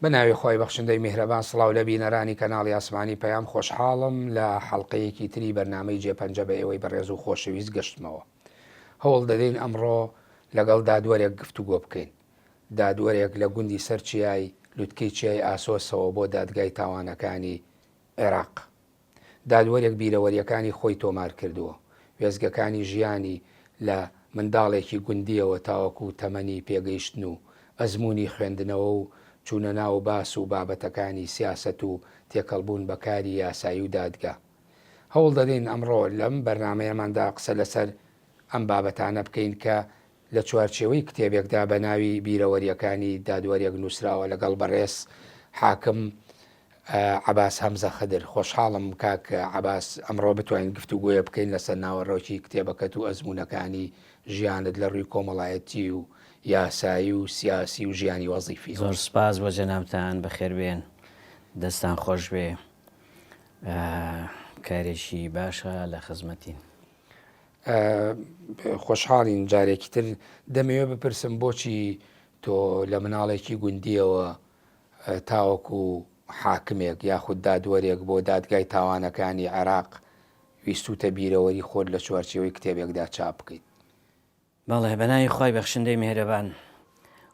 بە ناوی خوای بەخشندەی میهرەبان سڵاو لە بینەرانی کەناڵی ئاسمانی پەیام خۆشحاڵم لە حەڵقەیەکی تری بەرنامەی جێپەنجە بە ئێوەی بەڕێز و خۆشەویست گەشتمەوە هەوڵ دەدەین ئەمڕۆ لەگەڵ دادوەرێک گفتوگۆ بکەین دادوەرێک لە گوندی سەر چیای لوتکەی چیای ئاسۆسەوە بۆ دادگای تاوانەکانی عێراق دادوەرێک بیرەوەرییەکانی خۆی تۆمار کردووە، وێستگەکانی ژیانی لە منداڵێکی گوندییەوە تاوەکو تەمەنی پێگەیشتن و ئەزموونی خوێندنەوە و چوونە ناو باس و بابەتەکانی سیاسەت و تێکەڵبوون بە کاری یاسایی و دادگا. هەوڵ دەدەین ئەمڕۆ لەم بەرنامەیەماندا قسە لەسەر ئەم بابەتانە بکەین کە لە چوارچێوەی کتێبێکدا بە ناوی بیرەوەرییەکانی دادوەرێک نووسراوە لەگەڵ بەڕێز حاکم عەباس هەمزە خدر، خۆشحاڵم کاک عەباس ئەمڕۆ بتوانین گفتوگۆیە بکەین لەسەر ناوەڕۆکی کتێبەکەت و ئەزموونەکانی ژیانت لە ڕووی کۆمەڵایەتی و یاسایی و سیاسی و ژیانی وەزیفیەوە. زۆر سوپاس بۆ جەنابتان، بەخێربێن، دەستان خۆش بێ، کارێکی باشە لە خزمەتین. خۆشحاڵین جارێکی تر دەمەوێت بپرسم بۆچی تۆ لە مناڵێکی گوندیەوە تاوەکو حاکمێک یاخود دادوەرێک بۆ دادگای تاوانەکانی عێراق ویستوتە بیرەوەری خۆت لە چوارچێوەی کتێبێکدا چاپ بکەیت؟ بەڵێ بەناوی خوای بەخشندەی میهرەبان.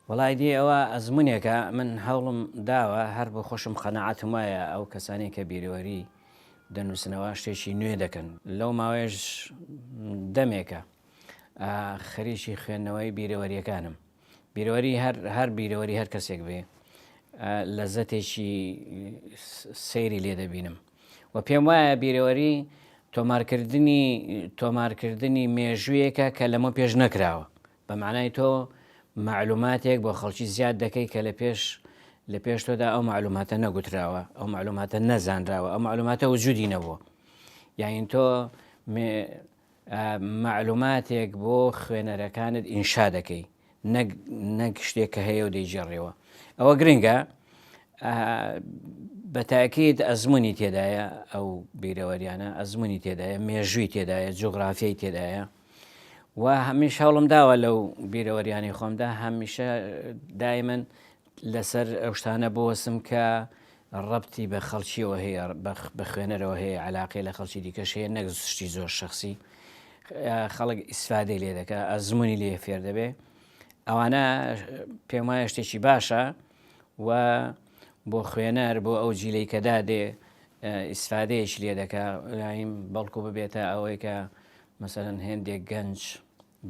وەڵا ئیدی ئەوە ئەزمونێکە من هەوڵم داوە هەر بۆ خۆشم قەناعەتم وایە ئەو کەسانەی کە بیرەوەری دەنووسنەوە شتێکی نوێ دەکەن لەو ماوەیەش دەمێکە خەریکی خوێندنەوەی بیرەوەریەکانم بیرەوەری هەر هەر بیرەوەری هەر کەسێک بێ لەزەتێکی سەیری لێ دەبینم و پێم وایە بیرەوەری تۆمارکردنی تۆمارکردنی مێژوویەکە کە لەمە پێش نەکراوە بە معنای تۆ معلوماتێک بۆ خەڵکی زیاد دەکەی کە لە پێش لە پێش تۆدا ئەو معلوماتە نەگوتراوە ئەو معلوماتە نەزانراوە ئەو معلوماتە وجودی نەبووە یاین تۆ مەعلوماتێک بۆ خوێنەرەکانت ئینشا دەکەی نەک نەک شتێک کە هەیە و دەیگێڕیەوە ئەوە گرنگە بە تاکیت ئەزمموی تێدایە ئەو بیرەوەریانە ئەزمموی تێدایە مێژووی تێدایە جوگرافیای تێدایە و هەمیش هەوڵم داوە لەو بیرەوەریانی خۆمدا هەمیشە دایمەن لەسەر ئەو شتانە بوەسم کە ڕەبتی بە خەڵکیەوە هەیە بە خوێنەرەوە هەیە علاقەی لە خەڵکی دیکەش هەیە نەک شتی زۆر شخصی خەڵک ئیسفادەی لێ دەکا ئەزمموی لێ فێر دەبێ ئەوانە پێم وایە شتێکی باشە و بۆ خوێنەر بۆ ئەو جیلەی کە دادێ ئیسفادەیەکی لێ دەکا بەڵکو ببێتە ئەوەی کە مەسەرەن هێندێک گەنج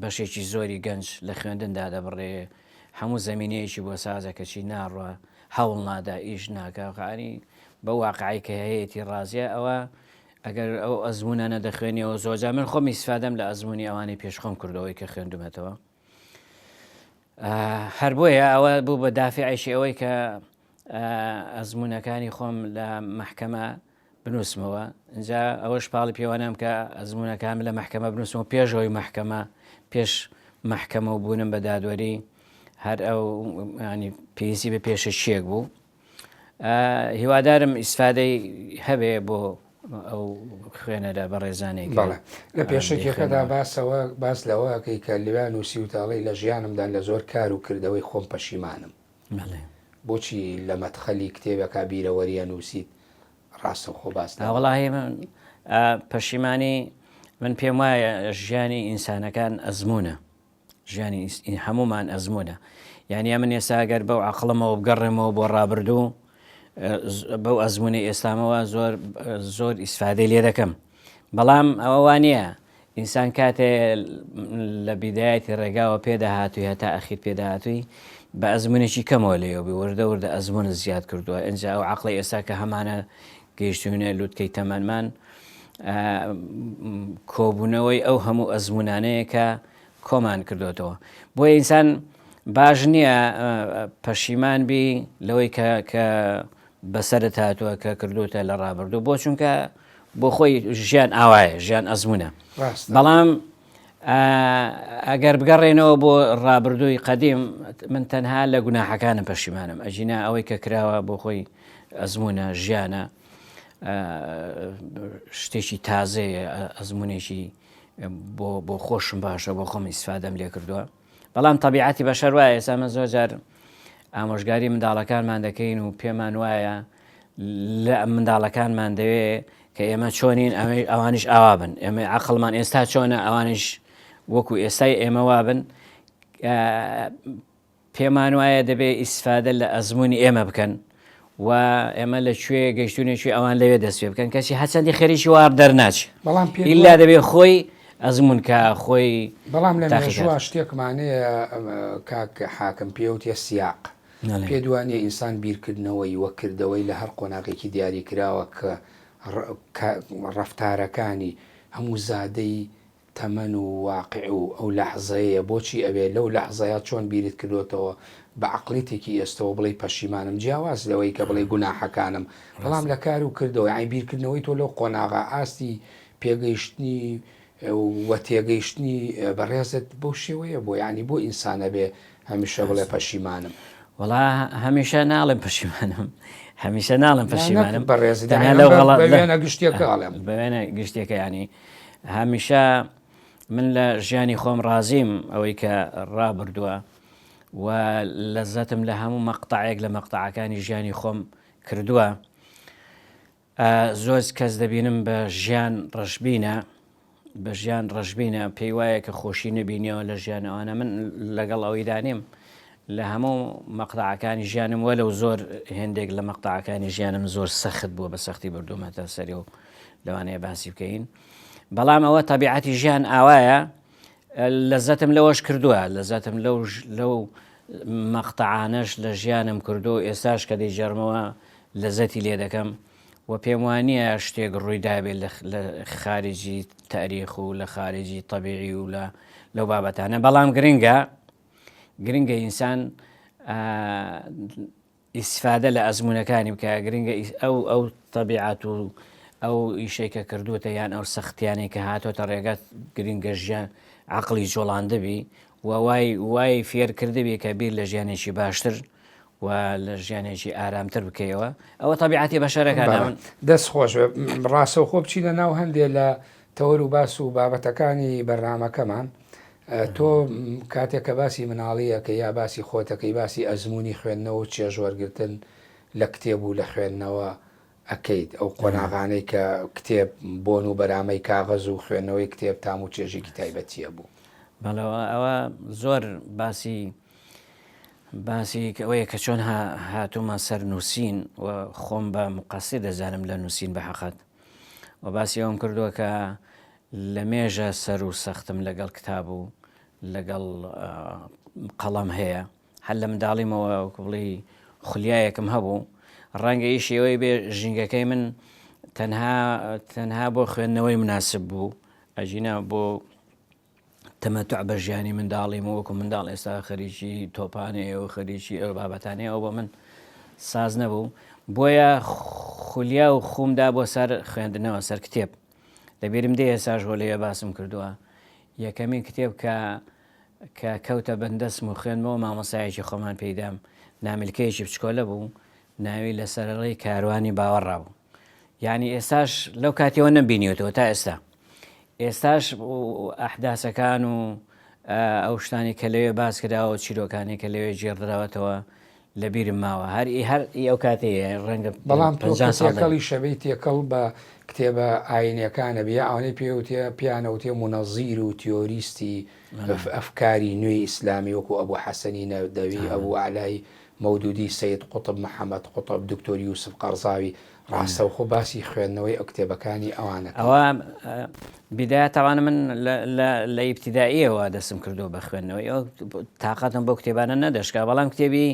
بەشێکی زۆری گەنج لە خوێندن دادەبڕێ، هەموو زەمینەیەکی بۆ سازە کەچی ناڕوا، هەوڵ نادا، ئیش ناکا، یانی بەو واقعەی کە هەیەتی ڕازیە، ئەوە ئەگەر ئەو ئەزموونانە دەخوێنیەوە زۆرجار من خۆم ئیسفادەم لە ئەزموونی ئەوانەی پێش خۆم کردەوەی کە خوێندومەتەوە هەر بۆیە ئەوە بوو بە دافعێکی ئەوەی کە ئەزموونەکانی خۆم لە مەحکەمە بنووسمەوە ئینجا ئەوەش پاڵی پێوەنام کە ئەزموونەکانم لە مەحکەمە بنووسمەوە پێش ئەوەی مەحکەمە پێش مەحکەمە و بوونم بە دادوەری هەر ئەو ینی پێویستی بە پێشەکییەک بوو هیوادارم ئیسفادەی هەبێ بۆ ئەو خوێنەرە بەڕێزانێک بەڵێ لە پێشەکیەکەدا باسەوە باس لەوەکەی کە لەوێ نووسیوتاڵی لە ژیانمدا لە زۆر کار و کردەوەی خۆم پەشیمانم بۆچی لە مەدخەلی کتێبەکە بیرەوەریە نووسیت ڕاستەوخۆ باس لەوە. وەڵاهی من پەشیمانی من پێم وایە ژیانی ئینسانەکان ئەزمونە ژیانی هەمومان ئەزمونە یعنی من ئێستا گەر بەو عقلمەوە بگەڕێمەوە بۆ ڕابردوو بەو ئەزمونەی ئێستامەوە زۆر زۆر ئیسفادەی لێ دەکەم بەڵام ئەوە وانە ئینسان کاتێ لە بیدایەتی ڕێگاوە پێدەهاتووی هەتا ئەخیر پێداهاتووی بە ئەزمونێکی کەمەوە لێەوە بی وردە وردە ئەزمونت زیاد کردووە ئینجا ئەو عقلی ئێستا کە هەمانە گەیشتوینە لوتکەی تەمەنمان کۆبوونەوەی ئەو هەموو ئەزمونانەیە کە کۆمان کردوێتەوە بۆ ئینسان باش نییە پەشیمان بی لەوەی کە کە بەسەرت هاتووە کە کردوتە لە ڕابردوو بۆ چونکە بۆ خۆی ژیان ئاوایە ژیان ئەزمونە بەڵام ئەگەر بگەڕێنەوە بۆ ڕابردووی قەدیم من تەنها لە گوناحەکانم پەشیمانم ئەژینا ئەوەی کە کراوە بۆ خۆی ئەزمونە ژیانە شتێکی تازەیە ئەزمونێکی بۆ بۆ خۆشم باشە بۆ خۆم ئیسفادەم لێ کردووە بەڵام تەبیعەتی بەشەر وایە ئێستا من زۆر جار. ئامۆژگاری منداڵەکانمان دەکەین و پێمان وایە لە منداڵەکانمان دەوێ کە ئێمە چۆنین ئەوانیش ئاوا بن ئێمە عقلمان ئێستا چۆنە ئەوانیش وەکو ئێستای ئێمە وابن پێمان وایە دەبێ ئیسفادە لە ئەزمموی ئێمە بکەن و ئێمە لە کوێ گەشتونێکی ئەوان لەوێ دەست پێ بکەن کەچی هەچەندی خەریکی وار دەرناچ بەڵام ئیلا دەبێ خۆی ئەزمون کە خۆی بەڵام لە مێژووە شتێکمانەیە کاک حاکم پێوتێ سیاق پێ دوانە ئینسان بیرکردنەوەی وە کردەوەی لە هەر قۆناغێکی دیاری کراوە کە ڕەفتارەکانی هەموو زادەی تەمەن و واقیع و ئەو لەحزەیەیە بۆچی ئەوێ لەو لەحزەیا چۆن بیرت کردۆتەوە بە عەقڵیتێکی ئێستەوە بڵێی پەشیمانم جیاواز لەوەی کە بڵێی گوناحەکانم بەڵام لە کار و کردەوە یانی بیرکردنەوەی تۆ لەو قۆناغە ئاستی پێگەیشتنی و تێگەیشتنی بەڕێزت بەو شێوەیە بۆ یانی بۆ ئینسان ئەبێ هەمیشە بڵێ پەشیمانم. وەڵا هەمیشە ناڵێم پەشیمانم هەمیشە ناڵێم پەشیمانم بەڕێزت تەنها لەو غەڵەت بە وێنە گشتیەکە ئەڵێم بە وێنە گشتیەکە یانی هەمیشە من لە ژیانی خۆم ڕازیم ئەوەی کە ڕابردووە و لەزەتم لە هەموو مەقتەعێک لە مەقتەعەکانی ژیانی خۆم کردووە زۆر کەس دەبینم بە ژیان ڕەشبینە بە ژیان ڕەشبینە پێی وایە کە خۆشی نەبینیەوە لە ژیان ئەوانە من لەگەڵ ئەوەیدا نیم لە هەموو مەقتەعەکانی ژیانم وەلەو زۆر هێندێک لە مەقتەعەکانی ژیانم زۆر سەخت بووە بە سەختی بردوومەتە سەری و لەوانەیە باسی بکەین بەڵام ئەوە تەبیعەتی ژیان ئاوایە لەزەتم لەوەش کردووە لەزەتم لەو لەو مەقتەعانەش لە ژیانم کردو ئێستاش کە دەیگێڕمەوە لەزەتی لێ دەکەم و پێم وانییە شتێک ڕووی دابێت لە خارجی تاریخ و لە خارجی تەبیعی و لە لەو بابەتانە بەڵام گرنگە گرنگە ئینسان ئیسفادە لە ئەزمونونەکانی بکە گرنگە ئەو ئەو تەبیعات و ئەو ئیشەی کە کردوتە یان ئەو سەختیانەی کە هاتۆتە ڕێگەت گرنگە ژیان عقلی جۆڵاندبی و وای وای فێر کردبی کە بیر لە ژیانێکی باشتر و لە ژیانێکی ئارامتر بکەیەوە ئەوە تەبیعەتی بەشەرەکانە من. دەست خۆش بێ ڕاستەوخۆ بچینە ناو هەندێ لە تەوەر و باس و بابەتەکانی بەرنامەکەمان تۆ کاتێک کە باسی مناڵیەکە یا باسی خۆتەکەی باسی ئەزمموی خوێندنەوە و چێژ وەرگتن لە کتێب و لە خوێندنەوە ئەکەیت ئەو قۆناغانەی کە کتێب بۆن و بەرامەی کاغەز و خوێندنەوەی کتێب تام و چێژێکی تایبەتیە بوو. بەڵێ ئەوە زۆر باسی باسی ئەوەیە کە چۆن هاتوومە سەر نووسین و خۆم بە مقەسیر دەزانم لە نووسین بە حەقەت و باسی ئەوم کردووە کە لە مێژە سەر و سەختم لەگەڵ کتاب و لەگەڵ قەڵەم هەیە هەر لە منداڵیمەوە وەکو بڵێی خولیایەکم هەبوو ڕەنگە ئیشی ئەوەی بێ ژینگەکەی من تەنها تەنها بۆ خوێندنەوەی مناسب بوو ئەژینا بۆ تەمەتع بە ژیانی منداڵیم وەکو منداڵ ئێستا خەریکی تۆپانێ و خەریکی ئەو بابەتانەیە ئەو بۆ من ساز نەبوو بۆیە خولیا و خومدا بۆ سەر خوێندنەوە سەر کتێب لەبیرم دێ ئێساش بۆ لەوێ باسم کردووە یەکەمین کتێب کە کە کەوتە بن دەستم و خوێندمەوە مامۆستایەکی خۆمان پێی دام نامیلکەیەکی بچکۆلە بوو ناوی لە سەرڕێی کاروانی باوەڕا بوو یعنی ئێستاش لەو کاتیەوە نەمبینیوەتەوە تا ئێستا ئێستاش ئەحداسەکان و ئەو شتانی کە لەوێ باس کراوە چیرۆکانی کە لەوێ گێڕدراوەتەوە لە بیرم ماوە هەر ئی هەر ئی ئەو کاتەیە ڕەنگە بەڵام تۆ کە تێکەڵی شەبەی تێکەڵ بە کتێبە ئاینیەکانە بی یا ئەوانەی پێ وتێ پێیانە وتێ مونەزیر و تیۆریستی ئەفکاری نوێی ئیسلامی وەکو ئەبو حەسەنی نەدەوی ئەبو ئەعلای مەودودی سەید قوتب محەمەد قوتب دکتۆر یوسف قەرزاوی ڕاستەوخۆ باسی خوێندنەوەی ئەو کتێبەکانی ئەوانەکەی. ئەوە بیدایە تاوانە من لە ئیبتیدائیەوە دەستم کردووە بە خوێندنەوەی ئەو تاقەتم بۆ کتێبانە نەدەشکا بەڵام کتێبی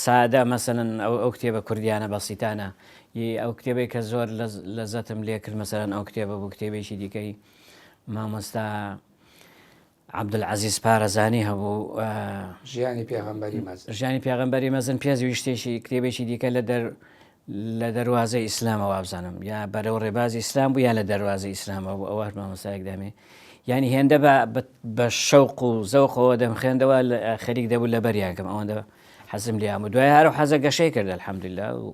سادە مەسەلەن ئەو ئەو کتێبە کوردیانە بەسیتانە ئەو کتێبێک کە زۆر لەزەتم لێ کرد مەسەلەن ئەو کتێبە بوو کتێبێکی دیکەی مامۆستا عەبدولعەزیز پارەزانی هەبوو. ژیانی پێغەمبەری مەزن. ژیانی پێغەمبەری مەزن پێش ویشتێکی کتێبێکی دیکە لە دەر لە دەروازەی ئیسلامە وابزانم یا بەرەو ڕێبازی ئیسلام بوو یا لە دەروازەی ئیسلامەوە بوو ئەوە مامۆستایەک دامێ یعنی هێندە بە بە شەوق و زەوقەوە دەمخێندەوە خەریک دەبوو لە بەریان کەم ئەوەندە حەزم لێیان بوو دوای هەرو حەزە گەشەی کرد الحمدلله و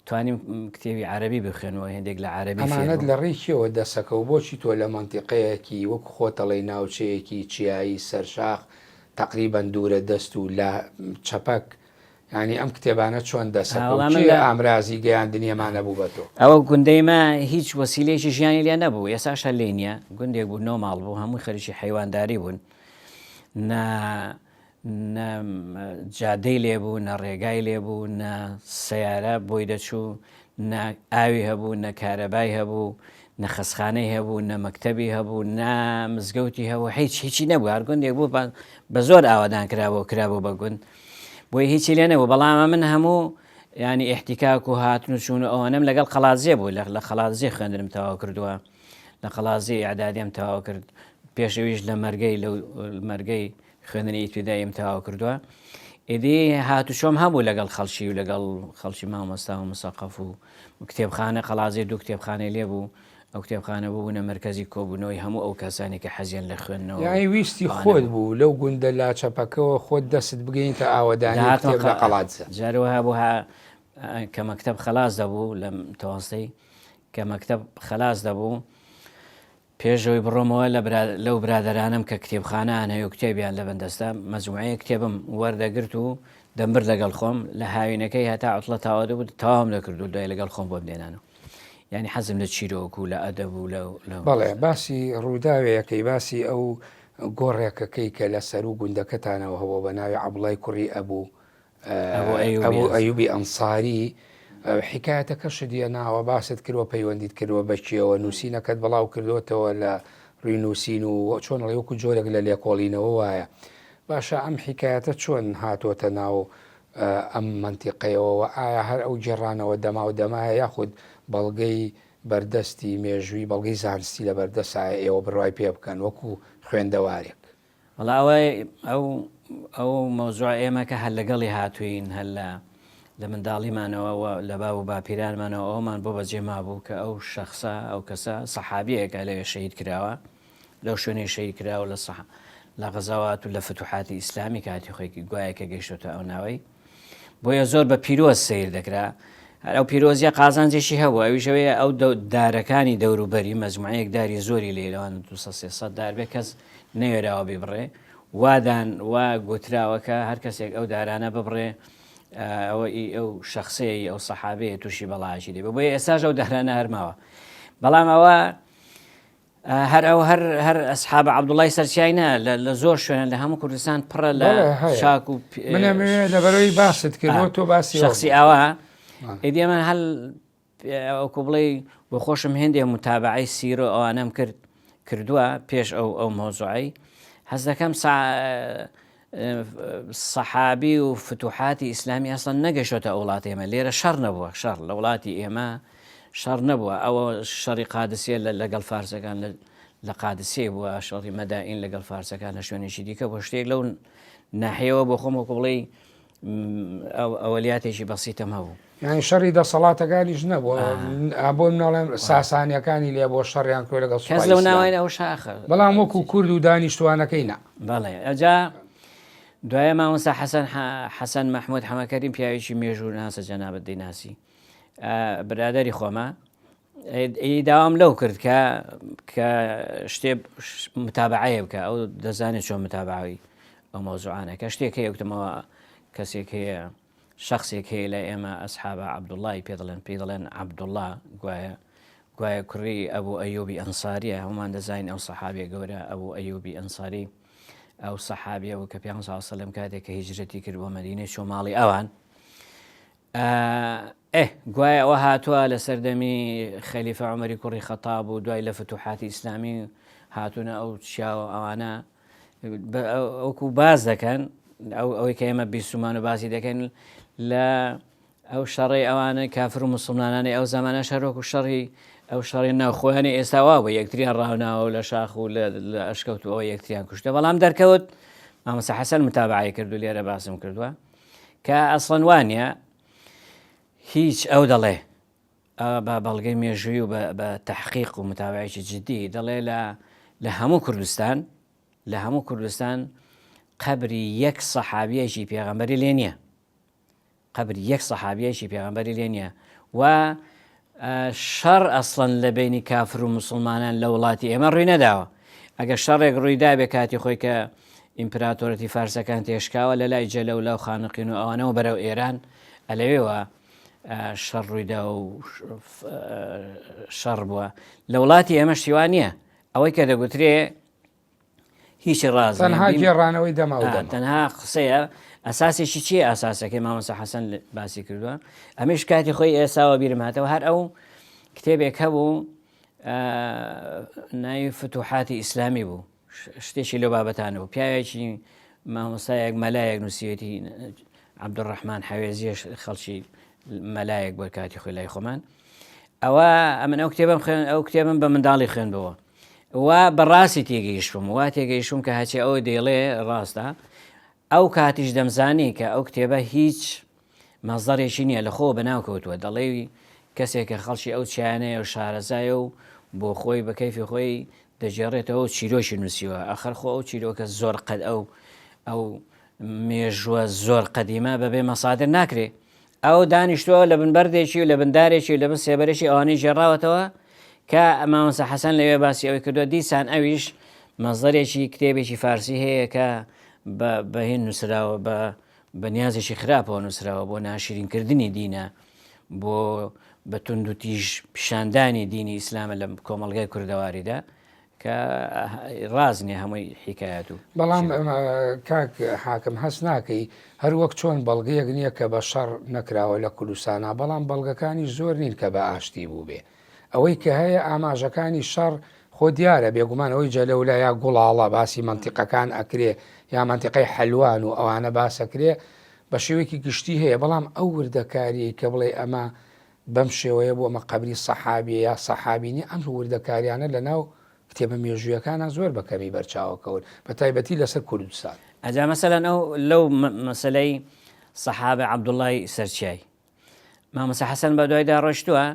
توانیم کتێبی عەرەبی بخوێنمەوە هێندێک لە عەرەبی فێر ئەمانەت بووم. لە ڕێی کێوە دەسەکەوت؟ بۆچی تۆ لە مەنتیقەیەکی وەک خۆت ئەڵێی ناوچەیەکی چیایی سەرشاخ تەقریبەن دوورە دەست و لا چەپەک. یانی ئەم کتێبانە چۆن دەسەکەوت؟ کێ ئامرازی گەیاندنی ئەمانە بوو بە تۆ؟ ئەوە گوندەی مە هیچ وەسیلەیەکی ژیانی لێ نەبوو، ئێساش هەر لێی نییە، گوندێک بوو نۆ ماڵ بوو، هەمووی خەریکی حەیوانداری بوون، نە نە جادەی لێ بوو، نە ڕێگای لێ بوو، نە سەیارە بۆی دەچوو، نە ئاوی هەبوو، نە کارەبای هەبوو، نە خەسخانەی هەبوو، نە مەکتەبی هەبوو، نە مزگەوتی هەبوو، هیچ هیچی نەبوو، هەر گوندێک بوو بە زۆر ئاوادان کرابوو کرابوو بە گوند. بۆیە هیچی لێ نەبوو بەڵام من هەموو ینی احتیکاک و هاتن و چوون و ئەوانم لەگەڵ قەڵادزێ بوو لە قەڵادزێ خوێندنم تەواو کردووە لە قەڵازی ئەعدادیم تەواو کرد پێشەویش لە مەرگەی لەو مەرگەی خوێندنی ئیبتیداییم تەواو کردووە ئیدی هاتوچۆم هەبوو لەگەڵ خەڵکی و لەگەڵ خەڵکی مامۆستا و مسەقەف و کتێبخانە قەڵازێ دوو کتێبخانەی لێ بوو ئەو کتێبخانە ببوونە مەرکەزی کۆبوونەوەی هەموو ئەو کەسانی کە حەزیان لە خوێندنەوە یانی ویستی خۆت بوو لەو گوندە لاچەپەکەوە خۆت دەست بگەینتە ئاوەدانی و کتێب لە قەڵادزە. جار وەها بوو ها کە مەکتەب خەلاس دەبوو لە متەوەستەی کە مەکتەب خەلاس دەبوو پێش ئەوەی بڕۆمەوە لە برا لەو برادەرانەم کە کتێبخانەیان هەیە و کتێبیان لە بندەستە مەجموعەیەک کتێبم وەردەگرت و دەمبرد لەگەڵ خۆم لە هاوینەکەی هەتا عوتڵە تەواو دەبوو تەواوم دەکرد و دوای لەگەڵ خۆم بۆم دێنانەوە یانی حەزم لە چیرۆک و لە ئەدەب و لە بەڵێ باسی ڕووداوێکەی باسی ئەو گۆڕێکەکەی کە لە سەروو گوندەکەتانەوە هەبووە بە ناوی عەبڵای کوڕی ئەبوو ئەبوو ئەیوبی ئەنساری حکایەتەکەشت هێناوە باست کردوە پەیوەندیت کردوە بە کێوە نووسینەکەت بڵاو کردوەتەوە لە ڕووی نووسین و چۆن ئەڵێ وەکو جۆرێک لە لێکۆڵینەوە وایە باشە ئەم حکایەتە چۆن هاتۆتە ناو ئەم مەنتیقەیەوە وە ئایا هەر ئەو گێڕانەوە دەماو دەمایە یاخود بەڵگەی بەردەستی مێژووی بەڵگەی زانستی لە بەردەسایە ئێوە بڕوای پێ بکەن وەکو خوێندەوارێک؟ وەڵا ئەوە ئەو ئەو مەوزوع ئێمە کە هەر لەگەڵی هاتووین هەر لە لە منداڵیمانەوە و لە باب و باپیرانمانەوە ئەومان بۆ بەجێ مابوو کە ئەو شەخسە ئەو کەسە سەحابیەکە لەوێ شەهید کراوە لەو شوێنەی شەهید کراوە لە سەح لە غەزاوات و لە فتوحاتی ئیسلامی کاتی خۆی گوایە کە گەیشتۆتە ئەو ناوەی بۆیە زۆر بە پیرۆز سەیر دەکرا هەر ئەو پیرۆزیە قازانجێکی هەبوو ئەویش ئەوەیە ئەو دارەکانی دەوروبەری مەجموعەیەک داری زۆری لێ لەوان 200 300 دار بێ کەس نەوێراوە بیبڕێ وادان وا گوتراوە کە هەر کەسێک ئەو دارانە ببڕێ ئەوە ئی ئەو شخصەیە ئەو سەحابەیە تووشی بەڵایەکی دەبێ بۆیە ئێستاش ئەو دارانە هەرماوە بەڵام ئەوە هەر ئەو هەر هەر ئەسحاب عەبدوڵای سەرچیای نا لە زۆر شوێن لە هەموو کوردستان پڕە لە چاک و منەمەوێ لەبەرەوەی باست کرد تۆ باسی شخصی ئاوا ئیدی من هەل ئەوکو بڵێ بۆ خۆشم هێندێ متابعەی سیرۆ ئەوانەم کرد کردووە پێش ئەو ئەو مۆزوعی حەز دەکەم سەحابی و فتوحاتی ئیسلامی ئەسڵەن نەگەشتۆتە ئەو وڵاتی ئێمە لێرە شەڕ نەبووە شەڕ لە وڵاتی ئێمە شەڕ نەبووە ئەوە شەڕی قادسیە لەگەڵ فارسەکان لە قادسیە بووە شەڕی مەدائین لەگەڵ فارسەکان لە شوێنێکی دیکە بۆ شتێک لەو ناحیەوە بۆ خۆم وەکو بڵێی ئەوەلیاتێکی بەسیتەم هەبوو. یانی شەڕی دەسەڵاتەکانیش نەبوو بۆ مناڵێن ساسانیەکانی لێ بۆ شەڕیان کرد لەگەڵ کەس لەو ناوەین ئەو شاخە بەڵام وەکو کورد و دانیشتوانەکەی نا. بەڵێ ئەجا دوایە مامۆستا حەسەن حەسەن مەحمود حەمەکەریم پیاوێکی مێژوو ناسە جەنابت دەیناسی برادەری خۆمە ئی داوام لەو کرد کە کە شتێ متابعەیە بکە ئەو دەزانێت چۆن متابعوی ئەو مەوزوعانە کە شتێک هەیە وتمەوە کەسێک هەیە شخصێک هەیە لە ئێمە ئەسحابە عەبدوڵای پێ دەڵێن پێی دەڵێن عەبدوڵا گوایە گوایە کوڕی ئەبوو ئەیوبی ئەنساریە هەمومان دەزانین ئەو سەحابیە گەورە ئەبوو ئەیوبی ئەنساری ئەو سەحابیە بوو کە پێ سەلم کاتێک کە هیجرەتی کرد بۆ مەدینە چۆ ماڵی ئەوان ئێ گوایە ئەوە هاتووە لە سەردەمی خەلیفە عومەری کوڕی خەتاب و دوای لە فتوحاتی ئیسلامی هاتوونە ئەو چیاوە ئەوانە وەکو باز دەکەن ئەو ئەوەی کە ئێمە بیسومان و باسی دەکەن لە ئەو شەڕی ئەوانە کافر و مسلمانانی ئەو زمانە شەرۆک و شەڕی ئەو شەڕی ناوخۆیانی ئێستا وا بوو یەکتریان ڕاوناوە لە شاخ و لە ئەشکەوت و ئەوە یەکتریان کوشتە بەڵام دەرکەوت مامۆستا حەسەن متابعی کرد و لێرە باسم کردووە کە ئەسڵەن وانە هیچ ئەو دەڵێ بە بەڵگەی مێژووی و بە تحقیق و متابعێکی جدی دەڵێ لە لە هەموو کوردستان لە هەموو کوردستان قەبری یەک سەحابیەکی پێغەمبەری لێ نییە قەبری یەک سەحابیەکی پێغەمبەری لێ نییە و شەڕ ئەسڵەن لە بینی کافر و مسلمانان لە وڵاتی ئێمە ڕووی نەداوە ئەگەر شەڕێک ڕووی دابێ کاتی خۆی کە ئیمپراتۆرەتی فارسەکان تێشکاوە لە لای جەلەولا و خانەقین و ئەوانەوە بەرەو ئێران ئەلەوێوە شەڕ ڕوویدا و شەڕ بووە لە وڵاتی ئێمە شتیوان نییە ئەوەی کە دەگوترێ هیچ ڕاز تەنها گێڕانەوەی دەما تەنها قسەیە ئەساسێکی چیە ئاساسەکەی مامۆستا حەسەن باسی کردووە ئەمیش کاتی خۆی ئێساوە بیرم هاتەوە هەر ئەو کتێبێک هەبوو ناوی فتوحاتی ئیسلامی بوو شتێکی لەو بابەتانە بوو پیاوێکی مامۆستایەک مەلایەک نووسیوێتی عەبدولڕەحمان حەوێزیش خەڵکی مەلایەک بۆ کاتی خۆی لای خۆمان ئەوە ئەمن ئەو کتێبم خوێن ئەو کتێبم بە منداڵی خوێندەوە و بەڕاستی تێگەیشتم وا تێگەیشتم کە هەچی ئەو دەیڵێ ڕاستە ئەو کاتیش دەمزانی کە ئەو کتێبە هیچ مەزدەرێکی نییە لە خۆوە بەناو کەوتووە دەڵێی کەسێک کە خەڵکی ئەو چیانەیە و شارەزایە و بۆ خۆی بە کەیفی خۆی دەگێڕێتەوە و چیرۆکی نووسیوە ئەخەر خۆ ئەو چیرۆکە زۆر قەد ئەو ئەو مێژووە زۆر قەدیمە بەبێ مەسادر ناکرێ ئەو دانیشتووە لە بن بەردێکی و لە بن دارێکی و لە بن سێبەرێکی ئەوانەی گێڕاوەتەوە کە مامۆستا حەسەن لەوێ باسی ئەوەی کردووە دیسان ئەویش مەزدەرێکی کتێبێکی فارسی هەیە کە بە بەهێن نووسراوە بە بە نیازێکی خراپەوە نووسراوە بۆ ناشرینکردنی دینە بۆ بە توندوتیژ پیشاندانی دینی ئیسلامە لە کۆمەڵگای کوردەواریدا کە ڕاز نیە هەمووی حیکایەت و بەڵام کاک حاکم هەست ناکەی هەر وەک چۆن بەڵگەیەک نییە کە بە شەڕ نەکراوە لە کوردستانا بەڵام بەڵگەکانی زۆر نین کە بە ئاشتی بووبێ ئەوەی کە هەیە ئاماژەکانی شەڕ خۆ دیارە بێگومان ئەوەی جەلەولا یا گوڵاڵە باسی مەنتیقەکان ئەکرێ یا مەنتیقەی حەلوان و ئەوانە باسەکرێ بە شێوەیەکی گشتی هەیە بەڵام ئەو وردەکاریەی کە بڵێ ئەمە بەم شێوەیە بوو ئەمە قەبری سەحابیە یا سەحابی نیە ئەم وردەکاریانە لە ناو کتێبە مێژوویەکانا زۆر بە کەمی بەرچاوەکەون بە تایبەتی لەسەر کوردستان. ئەجا مەسەلەن ئەو لەو مەسەلەی سەحابە عەبدوڵای سەرچیای مامۆستا حەسەن بە دوایدا ڕۆشتووە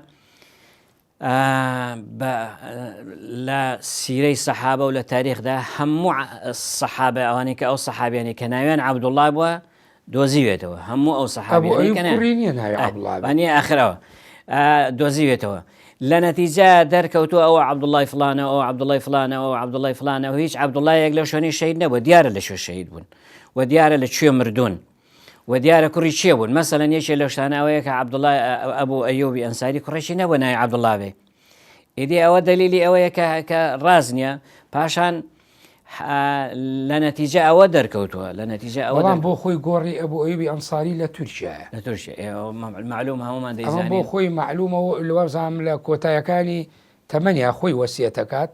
لە سیرەی سەحابە و لە تاریخدا هەموو سەحابە ئەوانەی کە ئەو سەحابیانەی کە ناویان عەبدوڵا بووە دۆزیوێتەوە هەموو ئەو سەحابیانەی کە نیە ئاخرەوە دۆزیوێتەوە لە نەتیجە دەرکەوتووە ئەوە عەبدوڵای فلانە ئەو عەبدوڵای فلانە ئەو عەبدوڵای فلانە و هیچ عەبدوڵایەک لەو شوێنی شەهید نەبووە دیارە لە شوێ شەهید بوون و دیارە لە کوێ مردوون و دیارە کوڕی کێ بوون مەسەلەن یەکێ لەو شتانە ئەوەیە کە عەبدوڵا ئەبوو ئەیوبی ئەنساری کوڕێکی نەبوو ناوی عەبدوڵا بێ ئیدی ئەوە دەلیلی ئەوەیە کە کە ڕاز نییە پاشان لە نەتیجە ئەوە دەرکەوتووە لە نەتیجە ئەوە بەڵام بۆ خۆی گۆڕی ئەبوو ئەیوبی ئەنساری لە تورکیایە لە تورکیا معلوم هەمومان دەیزانین بۆ خۆی معلومە و لەوەزام لە کۆتایەکانی تەمەنیا خۆی وەسیەتەکات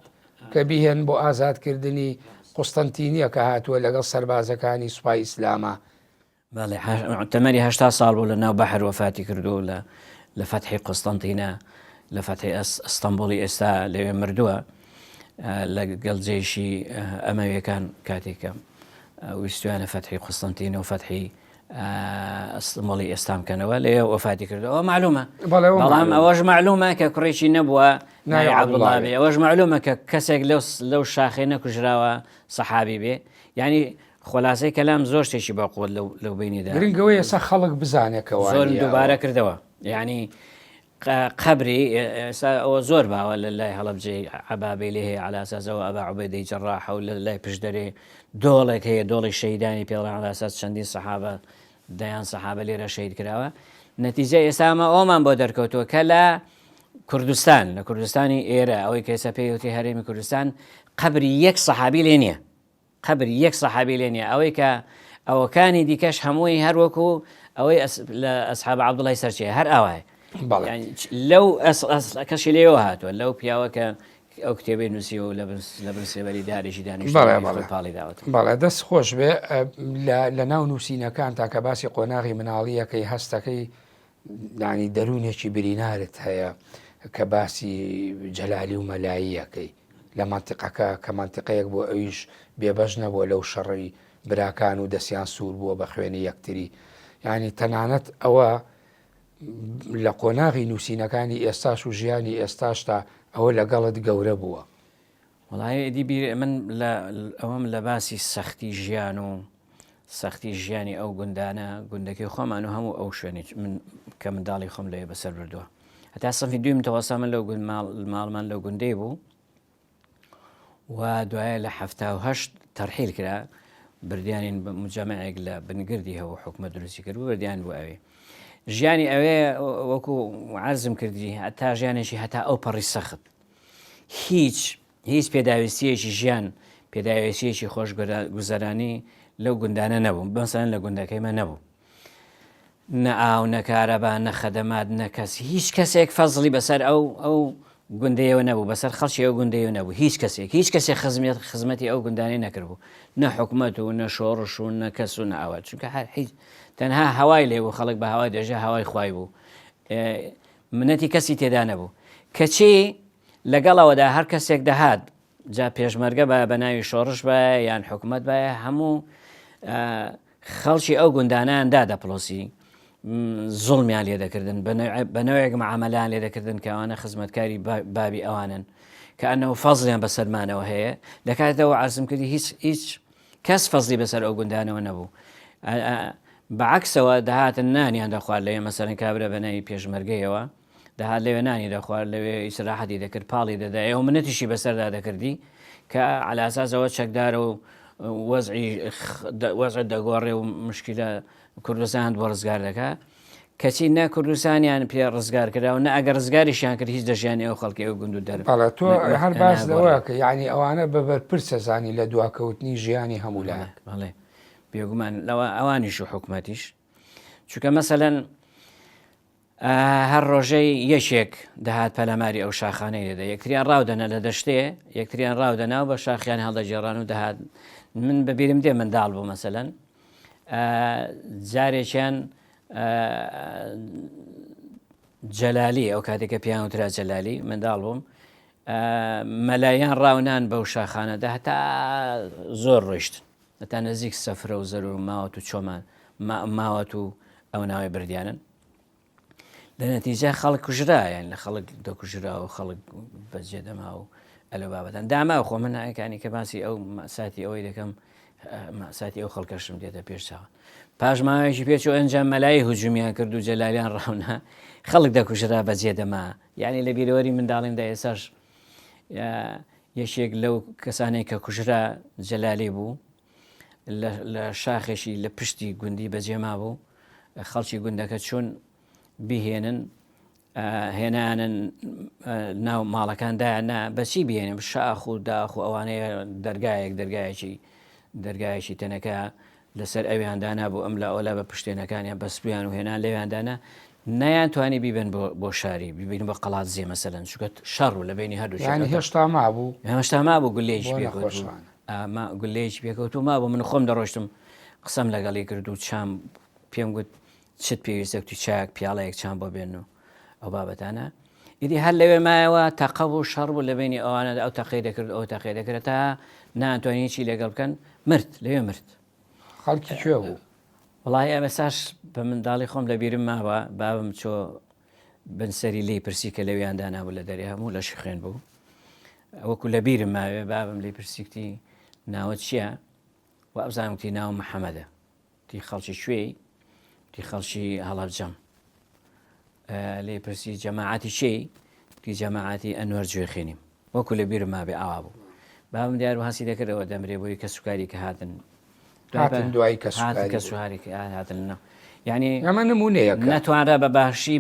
کە بیهێن بۆ ئازادکردنی قوستەنتینیە کە هاتووە لەگەڵ سەربازەکانی سوپای ئیسلاما. بەڵێ تەمەنی 80 ساڵ بوو لە ناو بەحر وەفاتی کردو لە لە فەتحی قوستەنتینە لە فەتحی ئەستەمبوڵی ئێستا لەوێ مردووە لە گەڵ جێشی ئەمەویەکان کاتێکە ویستویانە فەتحی قوستەنتینە و فەتحی ئەستەمبوڵی ئێستا بکەنەوە لەوێ وەفاتی کردو ئەوە معلومە بەڵام ئەوەش معلومە کە کوڕێکی نەبووە ناوی عەبدوڵڵا بێ ئەوەش معلومە کە کەسێک لەو لەو شاخەی نەکوژراوە سەحابی بێ یعنی خۆلاسەی کەلام زۆر شتێکی بە قوت لەو لەو بینیدا گرنگەوەی ئێستا خەڵک بزانێکەوە زۆر دووبارە کردەوە یعنی قەبری ئێستا ئەوە زۆر باوە لە لای هەڵەبجەی عەبابەی لێ هەیە عەلا ئەساسەوە ئەبا عوبەیدەی جەڕاحە و لە لای پشدەرێ دۆڵێک هەیە دۆڵی شەهیدانی پێڵێن عەلا ئەساس چەندین سەحابە دەیان سەحابە لێرە شەهید کراوە نەتیجە ئێستا ئەمە ئەومان بۆ دەرکەوتووە کە لە کوردستان لە کوردستانی ئێرە ئەوەی کە ئێستا پێی وتی هەرێمی کوردستان قەبری یەک سەحابی لێ نییە قەبری یەک سەحابی لێ نییە ئەوەی کە ئەوەکانی دیکەش هەمووی هەروەکو ئەوەی لە ئەسحاب عەبدوڵای سەرچێ هەر ئاوایە لەو کەشی لێەوە هاتووە لەو پیاوە کە ئەو کتێبەی نووسیوە و لە بن سێبەری دارێکی دانیشتووە پاڵی داوەتەوە. بەڵێ دەست خۆش بێ لە ناو نووسینەکان تا کە باسی قۆناغی مناڵیەکەی هەستەکەی یانی دەروونێکی برینارت هەیە کە باسی جەلالی و مەلاییەکەی لە مەنتیقەکە کە مەنتیقەیەک بۆ ئەویش بێبەش نەبووە لەو شەڕی براکان و دەستیان سوور بووە بە خوێنی یەکتری یانی تەنانەت ئەوە لە قۆناغی نووسینەکانی ئێستاش و ژیانی ئێستاشتا ئەوە لەگەڵت گەورە بووە. وەڵایی ئیدی بیر من لە ئەوەم لە باسی سەختی ژیان و سەختی ژیانی ئەو گوندانە گوندەکەی خۆمان و هەموو ئەو شوێنی من کە منداڵی خۆم لێ بەسەر بردووە هەتا سەفی دویم تەوەسا من لەو گوند ماڵمان لەو گوندەی بوو و دوایە لە 1970 تەرحیل کرا. بردیانین بە مجەمەعێک لە بنگردی هەبوو حکومەت دروستی کرد بوو بردیان بۆ ئەوێ. ژیانی ئەوێ وەکو عەرزم کردی هەتا ژیانێکی هەتا ئەو پەڕی سەخت هیچ هیچ پێداویستیەکی ژیان پێداویستیەکی خۆش گوزەرانی لەو گوندانە نەبوو بەسەن لە گوندەکەی مە نەبوو نە ئاو نە کارەبا نە خەدەمات نە کەس هیچ کەسێک فەزڵی بەسەر ئەو ئەو گوندەیەوە نەبوو بەسەر خەڵکی ئەو گوندەیەوە نەبوو هیچ کەسێک هیچ کەسێک خزمەت خزمەتی ئەو گوندانەی نەکردبوو نە حکومەت و نە شۆڕش و نە کەس و نە ئەوە چونکە هەر هیچ تەنها هەوای لێ بوو خەڵک بە هەوای دەژە هەوای خوای بوو منەتی کەسی تێدا نەبوو کەچی لەگەڵەوەدا هەر کەسێک دەهات جا پێشمەرگە بە بە ناوی شۆڕش بە یان حکوومەت بە هەموو خەڵکی ئەو گوندانەیان دادەپڵۆسی، زوڵمیان لێ دەکردن، بە نەوعێک مەعامەلەیان لێ دەکردن کە ئەوانە خزمەتکاری بابی ئەوانن، کە ئەنەوە فەزڵیان بەسەرمانەوە هەیە، لە کاتێکدا عەرزم کردی هیچ هیچ کەس فەزڵی بەسەر ئەو گوندانەوە نەبوو. بەعەکسەوە دەهاتن نانیان دەخوارد لەوێ مەسەلەن کابرا بە ناوی پێشمەرگەیەوە دەهات لەوێ نانی دەخوارد لەوێ ئیسراحەتی دەکرد پاڵی دەدایەوە منەتیشی بەسەردا دەکردی کە عەلاساسەوە چەکدارە و وەزعی وەزع دەگۆڕێ و مشکلە کوردستان بۆ ڕزگار دەکا کەچی نە کوردستانیان پێ ڕزگار کرا و نە ئەگەر ڕزگاریشیان کرد هیچ لە ژیانی ئەو خەڵکی ئەو گوند و دەر بەڵێ تۆ هەر باس لەوە کە یعنی ئەوانە بە بەرپرسە زانی لە دواکەوتنی ژیانی هەموو لایەک بەڵێ بێگومان لەوە ئەوانیش و حکومەتیش چونکە مەسەلەن هەر ڕۆژەی یەکێک دەهات پەلاماری ئەو شاخانەی دەدا یەکتریان ڕاودەنا لە دەشتێ یەکتریان ڕاودەنا و بە شاخیان هەڵدەگێڕان و دەهات من بەبیرم دێ منداڵ بوو مەسەلەن جارێکیان جەلالی ئەو کاتێک کە پیان وترا جەلالی منداڵ بووم مەلایان ڕاونان بەو شاخانەدا هەتا زۆر ڕۆیشتن هەتا نزیک سەفرە و زەرور ماوەت و چۆمان ماوەت و ئەو ناوەی بردیانن لە نەتیجە خەڵک کوژرا یان لە خەڵک دەکوژرا و خەڵک بەجێ دەما و ئەلە بابەتان داما خۆ من نایەکانی کە باسی ئەو مەساتی ئەوەی دەکەم مەساتی ئەو خەڵکەشم دێتە پێش چاوە پاش ماوەیەکی پێچ و ئەنجام مەلای هجومیان کرد و جەلالیان ڕاونا خەڵک دەکوژرا بەجێ دەما یعنی لە بیرەوەری منداڵیمدا ئێساش یەکێک لەو کەسانێک کە کوژرا جەلالی بوو لە شاخێکی لە پشتی گوندی بەجێ مابوو خەڵکی گوندەکە چوون بهێنن هێنانن ناو ماڵەکان دایان نا بەچی بێنم شاخ و داخ و ئەوانەیە دەرگایەک دەرگایەکی دەرگایەکی تەنەکە لەسەر ئەویان دانا بوو ئەم لە ئەولا بە پشتێنەکانیان بەسپیان و هێنان لەویان دانا نەیان توانی بیبن بۆ شاری بیبین بە قەڵات زێ مەسەلەن چونکە شەڕ و لە بینی هەردوو هێشتا مابوو هێشتا مابوو گولەیەکی پێکەوت ما گولەیەکی پێکەوت و مابوو من خۆم دەڕۆشتم قسەم لەگەڵی کرد و چام پێم گوت چت پێویستە کوتی چاک پیاڵەیەک چام بۆ بێن و ئەو بابەتانە ئیدی هەر لەوێ مایەوە تەقە بوو شەڕ بوو لە بینی ئەوانە ئەو تەقەی دەکرد ئەو تەقەی دەکرد تا نانتوانی هیچی لەگەڵ بکەن مرد لەوێ مرد خەڵکی کوێ بوو؟ وڵی ئەمەساش بە منداڵی خۆم لە بیرم ماوە بابم چۆ بن سەری لێی پرسی کە لەویان دانابوو لە دەرێ هەموو لەشی خوێن بوو وەکو لە بیرم ماوێ بابم لێی پرسی کوتی ناوە چییە و ئەبزانم کوتی ناوم محەممەدە تی خەڵکی کوێی تی خەڵکی هەڵەبجەم لێ پرسی جەماعەتی چێی تی جەماعەتی ئەنوەر جوێخێنیم وەکو لە بیرم مابێ ئاوا بوو بابم دیار و هەستی دەکردەوە دەمرێ بۆی کەسوکاری کە هاتن هاتن دوای کەسوکاری کەسوکاری کە هاتن نە یعنی ئەمە نمونەیەکە نەتوانرا بە باشی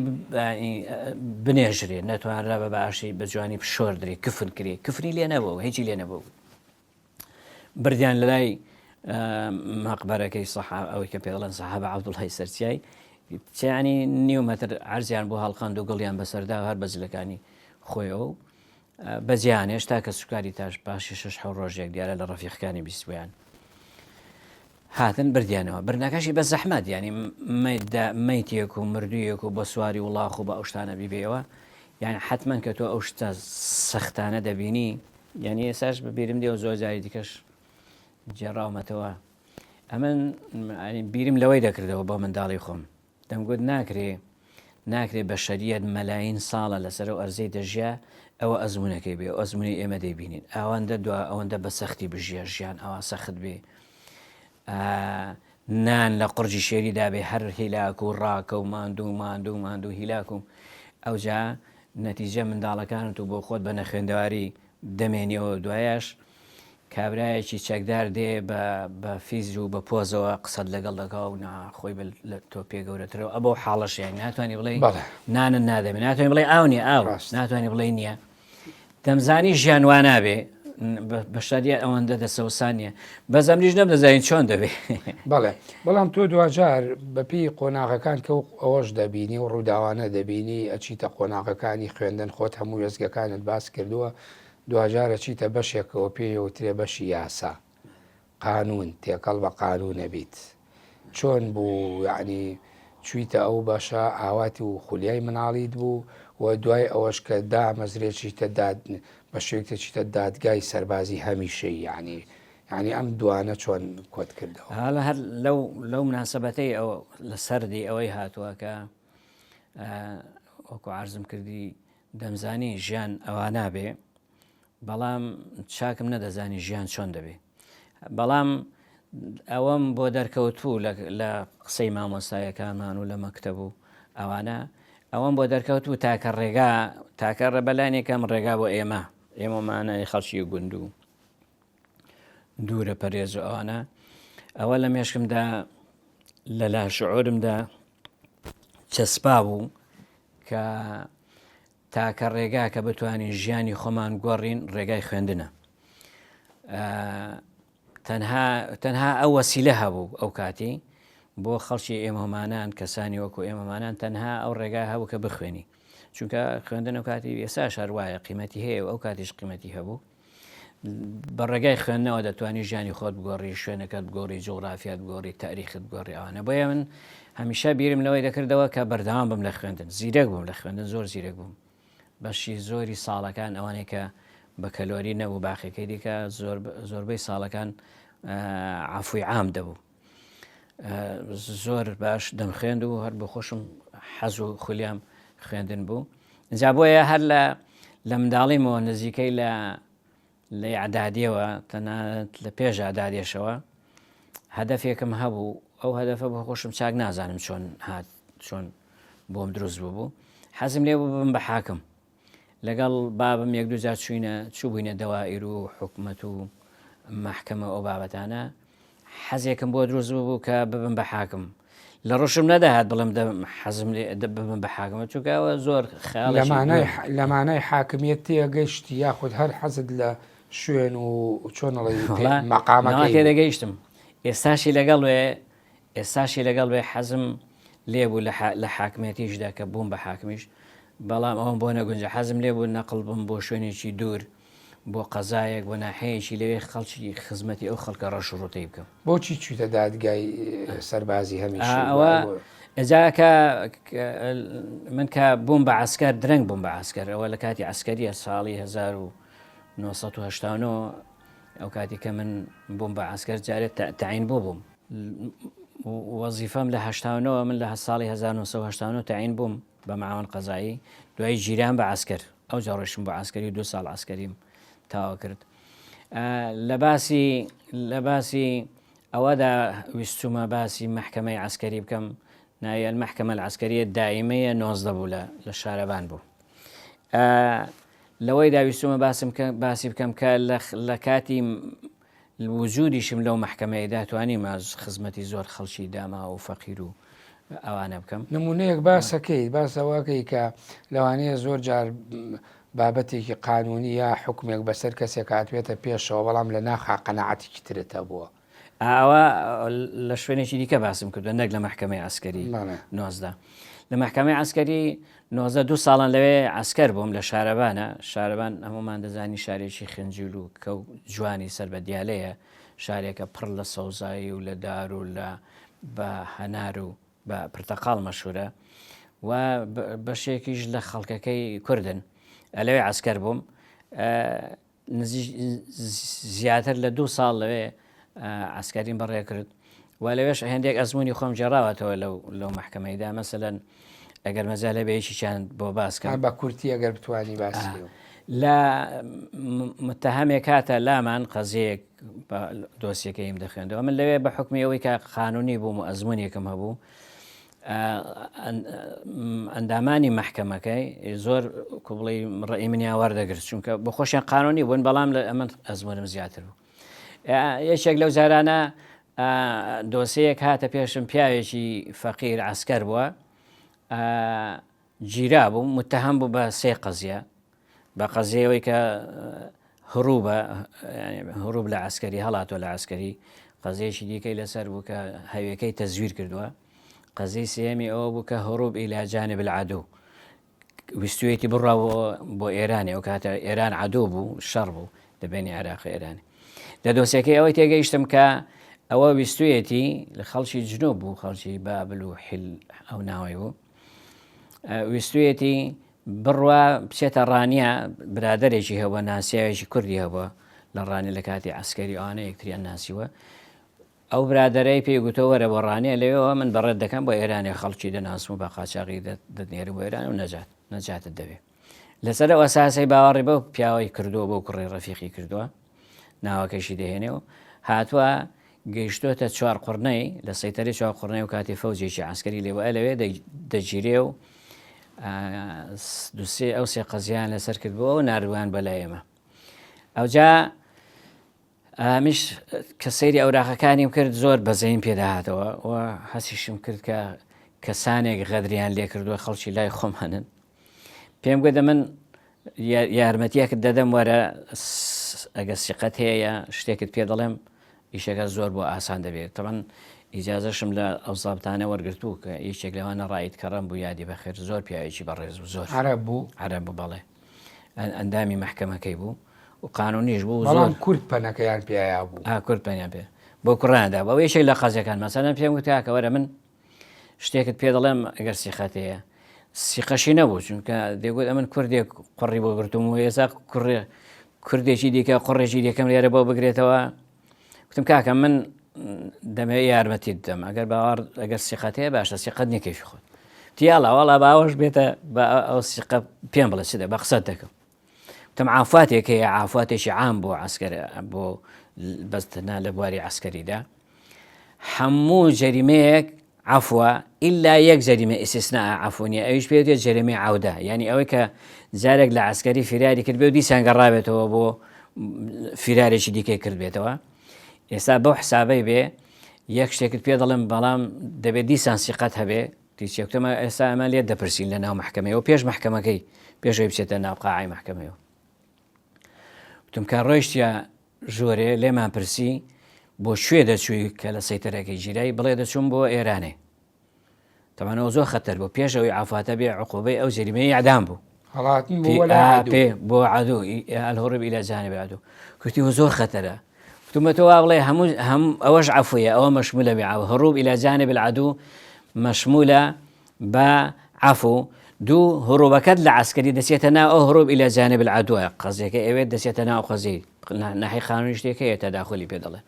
بنێژرێ نەتوانرا بە باشی بە جوانی بشۆردرێ کفن کرێ کفنی لێ نەبوو هیچی لێ نەبوو بردیان لەلای مەقبەرەکەی سەحا ئەوەی کە پێڵەن سەحابە عەبدوڵای سەرچیای چیانی نیو مەتر عەرزیان بۆ هەڵقاند و گڵیان بەسەردا هەر بەزلەکانی خۆیەوە بەجیان هێشتا کە سوکاری تاش پاشی شش حەو ڕۆژێک دیارە لە ڕەفیقەکانی بیستبوویان هاتن بردیانەوە برنەکەشی بە زەحمەت ینی مەیتێک و مردوویەک و بە سواری وڵاخ و بە ئەو شتانە بیبەیەوە یان حتمما کە تۆ ئەو شتە سەختانە دەبینی یعنی ئێساش بەبیرم دێ و زۆر جاری دیکەش گێڕاومەتەوە ئەمن بیرم لەوەی دەکردەوە بۆ منداڵی خۆم دەمگوت ناکرێ ناکرێ بەشەریەت مەلاین ساڵە لەسەر ئەو ئەرزەی دەژیا ئەوە ئەزمونەکەی بێ ئەزمونی ئێمە دەیبینین ئەوەندە دوا ئەوەندە بە سەختی بژیە ژیان ئەوە سەخت بێ نان لە قڕجی شێری دابێ هەر هیلاک و ڕاکە و ماندوو ماندوو ماندوو هیلاک و ئەوجا نەتیجە منداڵەکانت و بۆ خۆت بە نەخوێندەواری دەمێنیەوە دوایش. کابرایەکی چەکدار دێ بە بە فیز و بە پۆزەوە قسەت لەگەڵ دەکا و نا خۆی بە لە تۆ پێ گەورەترەوە ئەبەو حاڵەش یانی ناتوانانی بڵێ بەڵێ. نانت نادەمێ ناتوانانی بڵێ ئاو نییە ئاو ڕاست. ناتوانانی بڵێ نییە دەمزانی ژیان وا نابێ بەشەریە ئەوەندە دەسەوسان نییە بەس ئەمنیش نەمدەزانی چۆن دەبێ. بەڵێ بەڵام تۆ دواجار بەپێی قۆناغەکان کە ئەوەش دەبینی و ڕووداوانە دەبینی ئەچیتە قۆناغەکانی خوێندن خۆت هەموو وێستگەکانت باس کردووە دواجار ئەچیتە بەشێکەوە پێی ئەوترێ بەشی یاسا قانون تێکەڵ بە قانونە بیت چۆن بوو یعنی چویتە ئەو بەشە ئاواتی و خولیای مناڵیت بوو و دوای ئەوەش کە دامەزرێ چیتە داد بە شێوەیەک دەچیتە دادگای سەربازی هەمیشەی یعنی یعنی ئەم دوانە چۆن کۆت کردەوە؟ هەڵە هەر لەو لەو مناسبەتەی ئەو لە سەردی ئەوەی هاتووە کە وەکو عرضم کردی دەمزانی ژیان ئەوا نابێ بەڵام چاکم نەدەزانی ژیان چۆن دەبێ بەڵام ئەوەم بۆ دەرکەوتبوو لە قسەی مامۆستایەکانمان و لە مەکتەب و ئەوانە ئەوەم بۆ دەرکەوت و تاکە ڕێگا تاکە ڕێبەلانێکەم ڕێگا بۆ ئێمە ئێمەمانای خەڵکی گوند و دوورە پەرێز و ئەوانە ئەوە لە مێشکمدا لە لا شعورمدا چەسپا بوو کە تاکە ڕێگا کە بتوانین ژیانی خۆمان گۆڕین ڕێگای خوێندنە تەنها تەنها ئەو وەسیلە هەبوو ئەو کاتی بۆ خەڵکی ئێمەمانان کەسانی وەکو ئێمەمانان تەنها ئەو ڕێگا هەبوو کە بخوێنی چونکە خوێندن ئەو کاتی ئێستا شەروایە قیمەتی هەیە و ئەو کاتیش قیمەتی هەبوو بە ڕێگای خوێندنەوە دەتوانی ژیانی خۆت بگۆڕی، شوێنەکەت بگۆڕی، جوغرافیات بگۆڕی، تاریخت بگۆڕی ئەوانە. بۆیە من هەمیشە بیرم لەوەی دەکردەوە کە بەردەوام بم لە خوێندن. زیرەک بووم لە خوێندن، زۆر زیرەک بووم. بەشی زۆری ساڵەکان ئەوانەی کە بەکەلۆری نەبوو باقیەکەی دیکە زۆر زۆربەی ساڵەکان عەفوی عام دەبوو. زۆر باش دەمخوێند و هەر بۆ خۆشم حەز و خولیام خوێندن بوو. جا بۆیە هەر لە لە منداڵیمەوە نزیکەی لە لە ئەعدادیەوە تەنانەت لە پێش ئەعدادێشەوە هەدەفێکم هەبوو ئەو هەدەفە بۆ خۆشم چاک نازانم چۆن هات چۆن بۆم دروست بوو بوو حەزم لێ بوو ببم بە حاکم لەگەڵ بابم یەک دوو جار چووینە چووبووینە دەوائیر و حکومەت و مەحکەمە ئەو بابەتانە حەزێکم بۆ دروست ببوو کە ببم بە حاکم لە ڕۆشم نەدەهات بڵێم حەزم لێ ببم بە حاکمە چونکە ئەوە زۆر خەیاڵێکی لە مانای حاکمیەت تێگەشتی یاخود هەر حەزت لە شوێن و چۆن ئەڵێی مەقامەکەی تێدەگەیشتم ئێستاشی لەگەڵ وێ ئێستاشی لەگەڵ بێ حەزم لێ بوو لە حاکمێتیشدا کە بووم بە حاکمیش بەڵام ئەوم بۆ نەگونجە حەزم لێ بوو نەقڵ بم بۆ شوێنێکی دوور بۆ قەزایەک بۆ ناحەیەکی لەوێ خەڵکی خزمەتی ئەو خەڵکە ڕەش و ڕوتەی بکەم. بۆچی چویتە دادگای سەربازی هەمیشە؟ ئەوە ئەجا کە من کە بووم بە عسکەر درەنگ بووم بە عسکەر ئەوە لە کاتی عسکەریە ساڵی 1989 ئەو کاتی کە من بووم بە عسکەر جارێت تەعین بوو بووم وەزیفەم لە 89 من لە ساڵی 1989 تەعین بووم بە معاون قەزایی دوای گیرام بە عسکەر ئەوجا ڕۆیشتم بۆ عەسکەری و دو ساڵ عەسکەریم تەواو کرد. لە باسی لە باسی ئەوەدا ویستومە باسی مەحکەمەی عەسکەری بکەم ناوی المحکمە العسکریە دائیمەیە 19 بوو لە لە شارەبان بوو. لەوەیدا ویستومە باسم کە باسی بکەم کە لە کاتی وجودیشم لەو مەحکەمەیەدا توانیمە خزمەتی زۆر خەڵکی داماو و فەقیر و ئەوانە بکەم. نمونەیەک باسەکەیت باس ئەوەکەی کە لەوانەیە زۆر جار بابەتێکی قانونی یا حوکمێک بەسەر کەسێک هاتبێتە پێشەوە بەڵام لە ناخا قەناعەتێکی ترت هەبووە. ئەوە لە شوێنێکی دیکە باسم کردوە نەک لە مەحکەمەی عەسکەری 19 لە مەحکەمەی عەسکەری 19 دوو ساڵان لەوێ عەسکەر بووم لە شارەبانە شارەبان هەمومان دەزانی شارێکی خنجیل و کە و جوانی سەر بە دیالەیە شارێکە پڕ لە سەوزایی و لە دار و لە بە هەنار و بە پرتەقاڵ مەشهورە و بەشێکیش لە خەڵکەکەی کوردن لەوێ عەسکەر بووم زیاتر لە دوو ساڵ لەوێ عسکەریم بەڕێ کرد و لەوێش هەندێک ئەزمموی خۆم جێراوەتەوە لەو لەو محکمەیدا مەسەەن ئەگەر مەجا لە بەیەکیان بۆ باسکە بە کورتی ئەگەر بتوانی باسی لە متهمێک هاتە لامان قەزیەک دۆسیەکەیم دەخوێندەوە من لەوێ بە حکمی ئەوەی کە قانونی بووم و ئەزمونێکم هەبوو ئەندامانی مەحکەمەکەی زۆر کوبڵی ڕێی منیان وەردەگرت چونکە بۆ خۆشیان قانونی بوون بەڵام لە ئەمن ئەزمونم زیاتر بوو. یەکێک لەو جارانە دۆسەیەک هاتە پێشم پیاوێکی فەقیر عسکەر بووە گیرا بوو متهم بوو بە سێ قەزیە بە قەزیەوەی کە هروبە هروب لە عسکەری هەڵاتۆ لە عسکەری قەزیەکی دیکەی لەسەر بوو کە هەویەکەی تەزویر کردووە قەزیی سێمی ئەوە بوو کە هروب إلى جانب العدو ویستویەتی بڕا بۆ ئێرانی ئەو کاتە ئێران عدو بوو شەڕ بوو دەبێنی عێراق ئێرانی لە دۆسیەکەی ئەوەی تێگەیشتم کە ئەوە ویستویەتی لە خەڵکی جنوب بوو خەڵکی بابل و حل ئەو ناوەی بوو ویستویەتی بڕوا بچێتە ڕانیە برادێکی هەبووە ناسیاوێکی کوردی هەبووە لە ڕانی لە کاتی عسکەری ئەوانە یەکتریان ناسیوە ئەو برادەرەی پێی گوتووە وەرە بۆ ڕانیە لەوێوە من بەڕێت دەکەم بۆ ئێرانێ خەڵکی دەناسم و بە قاچاغی دەتنێرم بۆ ئێران و نەجات نەجاتت دەبێ لەسەر ئەو ئەساسەی باوەڕی بەو پیاوەی کردووە بۆ کوڕی ڕەفیقی کردووە ناوەکەشی دەهێنێ و هاتووە گەیشتۆتە چوار قڕنەی لە سەیتەری چوار قڕنەی و کاتی فەوجێکی عسکەری لێوە لەوێ دەگیرێ و دوسێ ئەو سێ قەزیان لەسەر کردبووە و ناردوان بەلای ئێمە ئەوجا ئەمیش کە سەیری ئەوراقەکانیم کرد زۆر بەزەیم پێداهاتەوە و هەسیشم کرد کە کەسانێک غەدریان لێ کردووە خەڵکی لای خۆمانن پێم گوتە من یارمەتیەکت دەدەم وەرە ئەگە سیقەت هەیە شتێکت پێ دەڵێم ئیشەکە زۆر بۆ ئاسان دەبێت تەبەن ئیجازەشم لە ئەو زابتانە وەرگرتوو کە یەکێک لەوانە ڕایت کەڕم بوو یادی بەخێر زۆر پیاوێکی بەڕێز و زۆر عەرەب بوو عەرەب بوو بەڵێ ئەندامی مەحکەمەکەی بوو و قانونیش بوو بەڵام کورد پەنەکەیان پێیا بوو ئا کورد پەنیان پێ بۆ کوڕاندا بەوە یەکێک لە قەزیەکان مەسەلەن پێم وت کاکە وەرە من شتێکت پێ دەڵێم ئەگەر سیخەت هەیە سیقەشی نەبوو چونکە دەگوت ئەمن کوردێک قڕی بۆ گرتوم و ئێستا کوڕێ کوردێکی دیکە قڕێکی دیکەم لێرە بۆ بگرێتەوە گوتم کاکە من دەمەوێت یارمەتیت بدەم ئەگەر باوەڕ ئەگەر سیقەت هەیە باشە سیقەت نییە کەیفی خۆت تیاڵا وەڵا باوەش بێتە بە ئەو سیقە پێم بڵێ چ دە بە قسەت دەکەم وتم عافاتێک هەیە عافاتێکی عام بۆ عسکەر بۆ بەس تەنها لە بواری عسکەریدا هەموو جەریمەیەک عەفوە ئیلا یەک جەریمە ئیسیسنا عەفو نیە ئەویش پێ دێت جەریمەی عەودە یعنی ئەوەی کە جارێک لە عەسکەری فیراری کرد بێ و دیسان گەڕابێتەوە بۆ فیرارێکی دیکەی کردبێتەوە ئێستا بەو حسابەی بێ یەک شتێکت پێ دەڵێم بەڵام دەبێت دیسان سیقەت هەبێ تیچێکتەمە ئێستا ئەمە لێت دەپرسین لە ناو محکمەیەوە پێش محکمەکەی پێشەوەی بچێتە ناو قاعی محکمەیەوە وتم کە ڕۆیشتە ژۆرێ لێمان پرسی بۆ کوێ دەچووی کە لە سەیتەرەکەی گیرای بڵێ دەچووم بۆ ئێرانێ تەمان ئەو زۆر خەتەر بوو پێش ئەوەی عافاتە بێ عقوبەی ئەو جەریمەی ئەعدام بوو هەڵاتن بۆ وەلا عەدو. پێ بۆ عەدو الهروب الى جانب عدو گوتی و زۆر خەتەرە گوتمە تۆ وا بڵێ هەموو هەم ئەوەش عەفویە ئەوە مەشمولە بێ هروب الى جانب العدو مەشمولە بە عەفو، دوو، هروبەکەت لە عەسکەری دەچێتە ناو ئەو هروب الی جانب العدوە، قەزیەکەی ئەوێت دەچێتە ناو ئەو قەزیەی، ناحیەی قانونی شتێک هەیە تەداخولی پێ دەڵێن،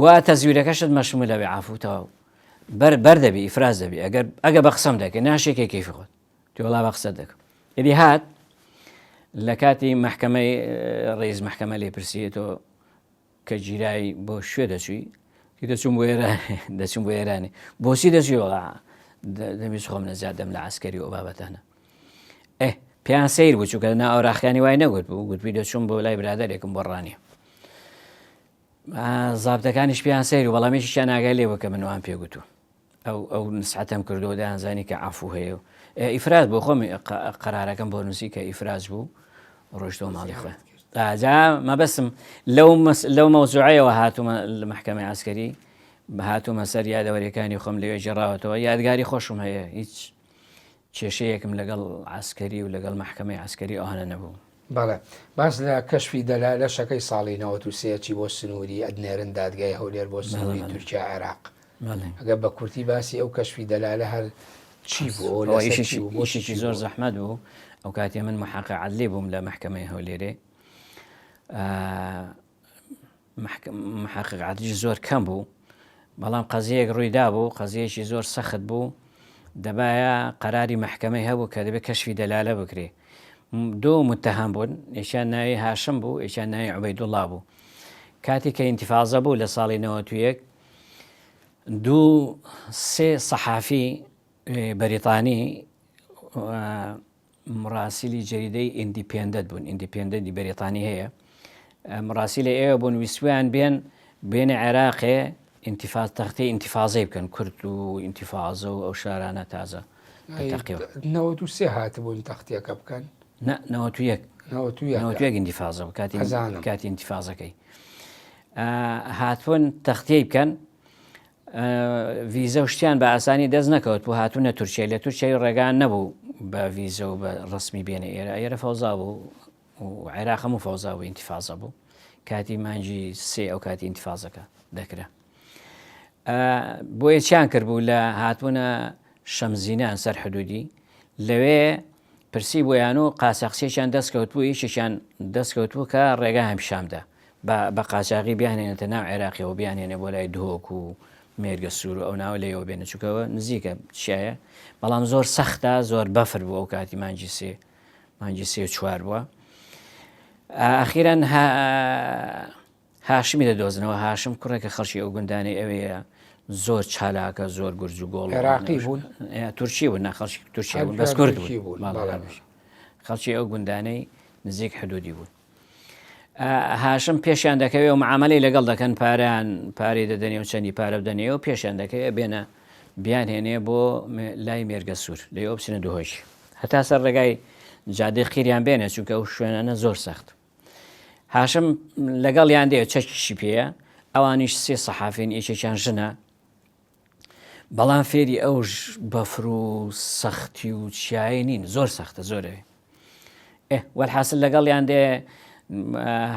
و تەزویرەکەشت مەشمولە بە عەفو، تەواو بەر بەر دەبی ئیفراز دەبی ئەگەر ئەگە بە قسەم دەکەی ناشێکەی کەیفی خۆت تۆ وەڵا بە قسە دەکەم ئیدی هات لە کاتی مەحکەمەی ڕئیس مەحکەمە لێ پرسی تۆ کە گیرای بۆ شوێ دەچووی دەچوم بۆ ئێران دەچوم بۆ ئێرانی بۆچی دەچوی وڵا دەویست خۆم نەجات دەم لە عسکەری و بابەتانە ئێ پێیان سیر بوو چونکە نا ئەوراخیانی وای نەگوت بوو گوتبی دەچوم بۆ لای برادێکم بۆ ڕانیە زابتەکانیش پێیان سیر و بەڵام یەکیشیان ئاگای لێ بوو کە من وان پێ گوتوو ئەو ئەو نسحەتەم کردو دەیانزانی کە عەفو هەیە و ئیفراز بۆ خۆم قەرارەکەم بۆ نووسی کە ئیفراز بوو ڕۆشتەوە ماڵی خۆ ئاجا مەبەسم لەو لەو مەوزوعەیەوە هاتوومە لە محکەمەی عسکەری هاتوومە سەر یادەوەریەکانی خۆم لەوێ گێڕاوەتەوە یادگاری خۆشم هەیە هیچ کێشەیەکم لەگەڵ عسکەری و لەگەڵ محکەمەی عسکەری ئەوانە نەبوو. بەڵێ باس لە کەشفی دەلالە شەکەی ساڵی 93 چی بۆ سنووری ئەدنێرن دادگای هەولێر بۆ سنووری تورکیا عێراق ئەگەر بە کورتی باسی ئەو کەشفی دەلالە هەر چی بوو ئەوە ئیشێکی ئیشێکی زۆر زەحمەت بوو ئەو کاتێ من محقق عەدلی بووم لە مەحکەمەی هەولێرێ محقق عەدلی زۆر کەم بوو بەڵام قەزیەک ڕوویدا بوو قەزیەکی زۆر سەخت بوو دەبایە قەراری مەحکەمەی هەبوو کە دەبێت کەشفی دەلالە بکرێ دوو متهم بوون یەکیان ناوی هاشم بوو یەکیان ناوی عوبەیدوڵڵا بوو کاتێک کە ئینتیفازە بوو لە ساڵی 91 دوو سێ سەحافی بەریتانی مڕاسیلی جەریدەی ئیندیپێندەت بوون ئیندیپێندەنتی بەریتانی هەیە. مڕاسی لە ئێوە بوون ویستویان بێن بێنە عێراقێ ئینتیفاز تەختی ئینتیفازەی بکەن کورد و ئینتیفازە و ئەو شارانە تازە تەقیەوە. 93 هاتبوون تەختیەکە بکەن؟ نا 91 91 ئینتیفازە بوو کاتی کاتی ئینتیفازەکەی هاتوون تەختیەی بکەن ڤیزە و شتیان بە ئاسانی دەست نەکەوت بۆ هاتوونە تورکیا لە تورکیای ڕێگان نەبوو بە ڤیزە و بە ڕسمی بێنە ئێرە ئێرە فەوزا بوو و عێراق هەموو فەوزا و ئینتیفازە بوو کاتی مانگی سێ ئەو کاتی ئینتیفازەکە دەکرا بۆیە چیان کرد بوو لە هاتبوونە شەمزینان سەر حدودی لەوێ پرسی بۆیان و قاچاقچێکیان دەستکەوت بوو یەکێکیان دەستکەوت بوو کە ڕێگا هەم شامدا بە قاچاغی بیانێنێتە ناو عێراقیەوە بیانێنێ بۆ لای دهۆک و مێرگە سوور و ئەو ناوە لێەوە بێنە چووکەوە نزیکە چیایە بەڵام زۆر سەختە زۆر بەفر بوو ئەو کاتی مانگی سێ مانگی سێ و چوار بووە ئەخیرەن هاشمی دەدۆزنەوە هاشم کوڕێکە خەڵکی ئەو گوندانەی ئەوەیە زۆر چالاکە زۆر گورج و گۆڵ عێراقی بوون تورکی بوون ناخەڵکی تورکیا بوون بەس کورد بوون خەڵکی ئەو گوندانەی نزیک حدودی بوون هاشم پێشیان دەکەوێ و معاملەی لەگەڵ دەکەن پارەیان پارەی دەدەنێ و چەندی پارە بدەنێ و پێشیان دەکەوێ بێنە بیان هێنێ بۆ لای مێرگە سوور لەوە بچنە دهۆکی هەتا سەر ڕێگای جادەی قیریان بێنێ چونکە ئەو شوێنانە زۆر سەخت هاشم لەگەڵیان دێ چەکیشی پێیە ئەوانیش سێ سەحافین یەکێکیان ژنە بەڵام فێری ئەو بەفر و سەختی و چیایی نین زۆر سەختە زۆرەوێ وەرحاصل لەگەڵیان دێ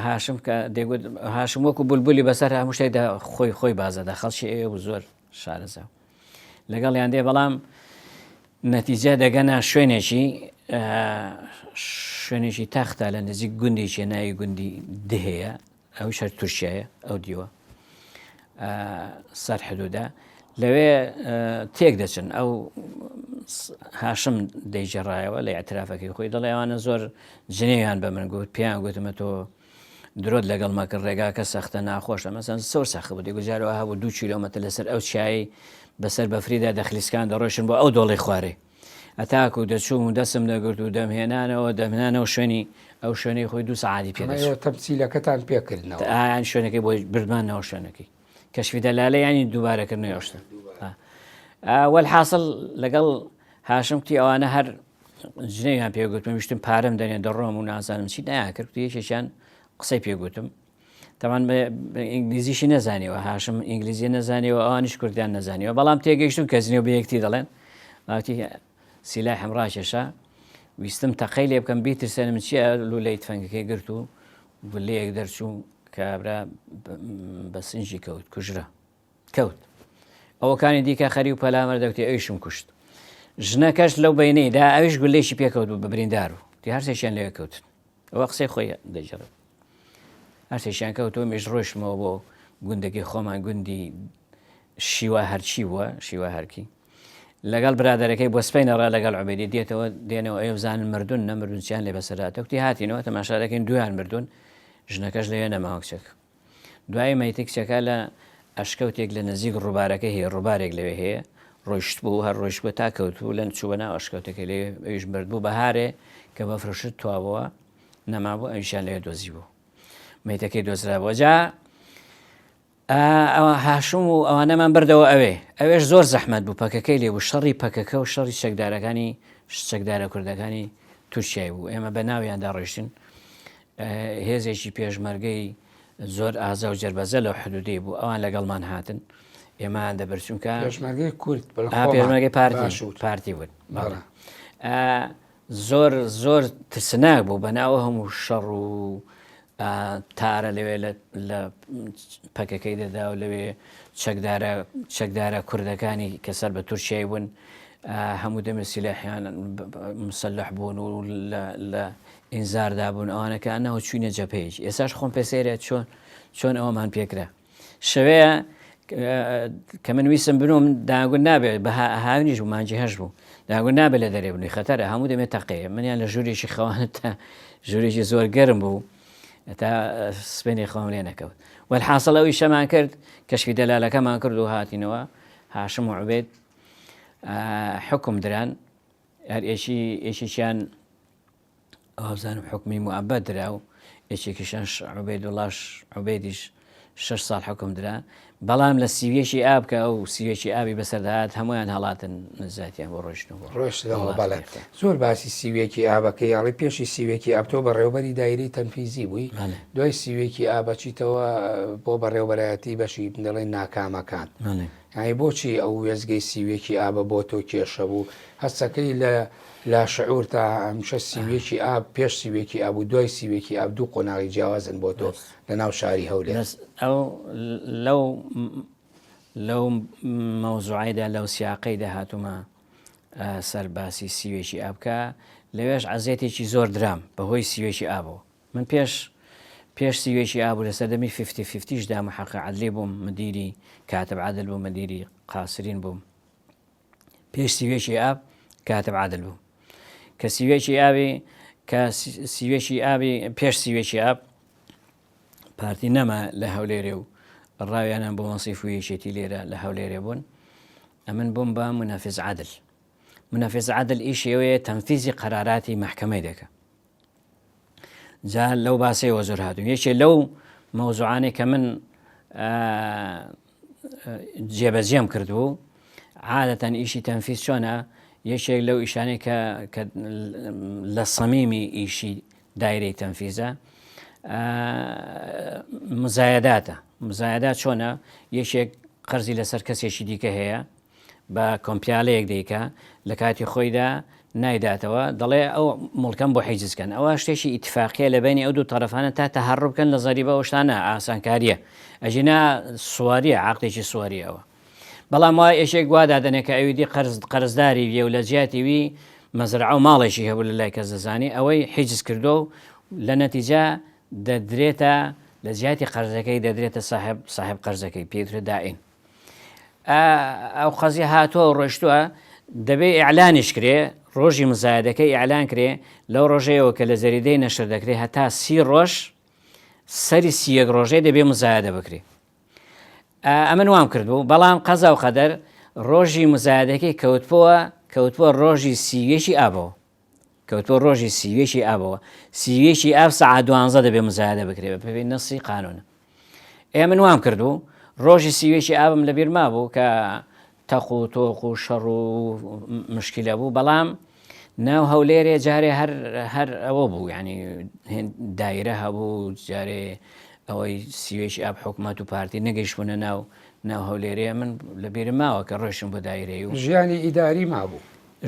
هاشم کە دەگوت هاشم وەکو بولبولی بەسەر هەموو شتێکدا خۆی خۆی بازەدا خەڵکی ئێوە و زۆر شارەزا لەگەڵیان دێ بەڵام نەتیجە دەگەنە شوێنێکی شوێنێکی تەختە لە نزیک گوندێکی ناوی گوندی دهەیە ئەو شەر تورکیایە ئەو دیوە سەر حدودا لەوێ تێک دەچن ئەو هاشم دەیجێڕایەوە لە اعترافەکەی خۆی دەڵێ ئەوانە زۆر جنێویان بە من گوت پێیان گوتمە تۆ درۆت لەگەڵ مەکرد ڕێگاکە سەختە ناخۆشە مەسەن زۆر سەخت بوو دەگوت جارەوە هەبوو 2 کیلۆمەتر لەسەر ئەو چیایی بەسەر بەفریدا دەخلیسکان دەڕۆیشتن بۆ ئەو دۆڵی خوارێ ئەتاکو دەچووم و دەسم دەگرت و دەمهێنانەوە دەمهێنانەوە شوێنی ئەو شوێنەی خۆی 2 سەعاتی پێ دەچوو. تەمسیلەکەتان پێکردنەوە ئایان شوێنەکەی بۆ بردمانەوە شوێنەکەی کەشفی دەلالە ینی دووبارەکردنەوەی ئەو شتە وەلحاصل لەگەڵ هاشم کوتی ئەوانە هەر جنێویان پێ گوتم ویشتم پارەم دەنێ دەڕۆم و نازانم چی نایان کرد یەکێکیان قسەی پێ گوتم تەمان ئینگلیزیشی نەزانیوە هاشم ئینگلیزی نەزانیوە ئەوانیش کوردیان نەزانیوە بەڵام تێگەیشتون کە جنێو بە یەکتی دەڵێن باوتی سیلاحم ڕاکێشا ویستم تەقەی لێ بکەم بیترسێنم چییە لولەی تفەنگەکەی گرت و گولەیەک دەرچوو کابرا بە سنجی کەوت کوژرا کەوت ئەوەکانی دیکە خەری و پەلامەر دەکتی ئەویشم کوشت ژنەکەش لەو بینەیدا ئەویش گولەیەکی پێکەوت بوو بە بریندار و دی هەرسێکیان لەوێ کەوتن ئەوە قسەی خۆی دەجێڕێت هەرسێکیان کەوتەوە میش ڕۆیشتمەوە بۆ گوندەکەی خۆمان گوندی شیوا هەرچی بووە شیوا هەرکی لەگەڵ برادەرەکەی بۆ سپەینە ڕا لەگەڵ عوبێدی دێتەوە دێنەوە ئەو زانن مردون نەمردون چیان لێ بەسەراتە کوتی هاتینەوە تەماشا دەکەین دویان مردون ژنەکەش لەوێ نەماوە کچەکە دوای مەیتی کچەکە لە ئەشکەوتێک لە نزیک ڕووبارەکە هەیە ڕووبارێک لەوێ هەیە ڕۆیشت بوو هەر ڕۆیشت بوو تا کەوتبوو لەن چووە ناو ئەشکەوتەکە لێ ئەویش مرد بوو بەهارێ کە بەفرشت توابەوە نەمابوو ئەویشیان لەوێ دۆزی بوو مەیتەکەی دۆزرابووە جا ئەوە هاشم و ئەوانەمان بردەوە ئەوێ ئەوێش زۆر زەحمەت بوو پەکەکەی لێ بوو شەڕی پەکەکە و شەڕی چەکدارەکانی چەکدارە کوردەکانی تورکیای بوو ئێمە بە ناویاندا ڕۆیشتین هێزێکی پێشمەرگەی زۆر ئازا و جەربەزە لەو حدودەی بوو ئەوان لەگەڵمان هاتن ئێمەیان دەبرد چونکە پێشمەرگەی کورد پێشمەرگەی پارتی پارتی بوون زۆر زۆر ترسناک بوو بەناوە هەموو شەڕ و تارە لەوێ لە پەکەکەی دەدا و لەوێ چەکدارە چەکدارە کوردەکانی کە سەر بە تورکیای بوون هەموو دەمێ سیلاحیان مسلح بوون و لە ئینزاردا بوون ئەوانە کە ئەنەوە چوینە جەپەیەکی ئێساش خۆم پێ سەیرە چۆن چۆن ئەوەمان پێکرا شەوەیە کە من ویستم بنوم داگوت نابێت بە هاوینیش بوو مانگی هەش بوو داگوت نابێت لە دەرێ بنوی خەتەرە هەموو دەمێ تەقەیە منیان لە ژوورێکی خەوانە تا ژوورێکی زۆر گەرم بوو تا سپێنی خۆم لێ نەکەوت وەلحاصل ئەوی شەمان کرد کەشفی دەلالەکەمان کرد و هاتینەوە هاشم و عوبێد حکم دران هەر ئێشی ئێشیان وابزانم حوکمی موئەبەد درا و یەکێکیشان عوبەیدوڵاش عوبەیدیش شەش ساڵ حوکم درا بەڵام لە سیویەکی ئاب کە ئەو سیویەکی ئابی بەسەرداهات هەمویان هەڵاتن نزاتیان بۆ ڕۆیشتن بۆ ڕۆیشتنەوە بەڵێ زۆر باسی سیویەکی ئابەکەی ئەڵێ پێشی سیویەکی ئاب تۆ بەڕێوبەری دایرەی تەنفیزی بووی دوای سیویەکی ئاب ئەچیتەوە بۆ بەڕێوبەرایەتی بەشی دەڵێن ناکامەکان یانی بۆچی ئەو وێستگەی سیویەکی ئابە بۆ تۆ کێشە بوو هەستەکەی لە لاشعورتا هەمیشە سیویەکی ئاب پێش سیویەکی ئاب و دوای سیویەکی ئاب دوو قۆناغی جیاوازن بۆ تۆ لە ناو شاری هەولێر. بەس ئەو لەو لەو مەوزوعەیدا لەو سیاقەیدا هاتوومە سەر باسی سیوێکی ئاب کە لەوێش عەزێتێکی زۆر درام بەهۆی سیوێکی ئابەوە من پێش پێش سیوێکی ئاب و لە سەردەمی فیفتی فیفتیشدا محقق عەدلی بووم مدیری کاتب عەدل بووم مدیری قاسرین بووم پێش سیوێکی ئاب کاتب عادل بوو کە سیوێکی ئاوی کە سیوێکی ئاوی پێش سیوێکی ئاب پارتی نەما لە هەولێرێ و ڕاویانان بۆ مەسیف و یەکێتی لێرە لە هەولێرێ بوون ئەمن بووم بە منافز عادل منافز عادل ئیشی ئەوەیە تەنفیزی قەراراتی محکمەی دەکە جا لەو باسەیەوە زۆر هاتوون یەکێ لەو مەوزوعانەی کە من جێبەجێم کردبوو عادەتەن ئیشی تەنفیز چۆنە یەکێک لەو ئیشانەی کە لە سەمیمی ئیشی دایرەی تەنفیزە مزایداتە مزایدا چۆنە یەکێک قەرزی لەسەر کەسێکی دیکە هەیە بە کۆمپیالەیەک دەیکا لە کاتی خۆیدا نایداتەوە دەڵێ ئەو موڵکەم بۆ حیجز کەن ئەوە شتێکی ئیتفاقیە لە بینی ئەو دوو تەرەفانە تا تەهەڕوب بکەن لە زەریبە ئەو شتانە ئاسانکاریە ئەژینا سواریە عقدێکی سواریە ئەوە بەڵام وا یەکێک وا دادەنێ کە ئەوی دی قەرز قەرزداری ویە و لە جیاتی وی مەزرعە و ماڵێکی هەبوو لە لای کەس دەزانی ئەوەی حیجز کردو و لە نەتیجە دەدرێتە لە جیاتی قەرزەکەی دەدرێتە صاحب صاحب قەرزەکەی پێوترێ دائین ئەو قەزیە هاتووە و ڕۆشتووە دەبێ ئیعلانیش کرێ ڕۆژی مزایدەکە ئیعلان کرێ لەو ڕۆژەیەوە کە لە جەریدەی نەشر دەکرێ هەتا سی ڕۆژ سەری سیەک ڕۆژەی دەبێ مزایدە بکرێ ئەمن وام کردبوو بەڵام قەزا و قەدەر ڕۆژی مزایدەکەی کەوتبووە کەوتبووە ڕۆژی سیویەکی ئابەوە کەوتووە ڕۆژی سیویەکی ئابەوە سیویەکی ئاب سەعات دوانزە دەبێ مزایدە بکرێ بە پێی نەسی قانون ئێ من وام کردبوو ڕۆژی سیویەکی ئابم لەبیر مابوو کە تەق و تۆق و شەڕ و مشکلە بوو بەڵام ناو هەولێرێ جارێ هەر هەر ئەوە بوو ینی دایرە هەبوو جارێ ئەوەی سیوێکی ئاب حکوومەت و پارتی نەگەیشتبوونە ناو ناو هەولێرێ من لە بیرم ماوە کە ڕۆیشتم بۆ دایرەی و ژیانی ئیداری مابوو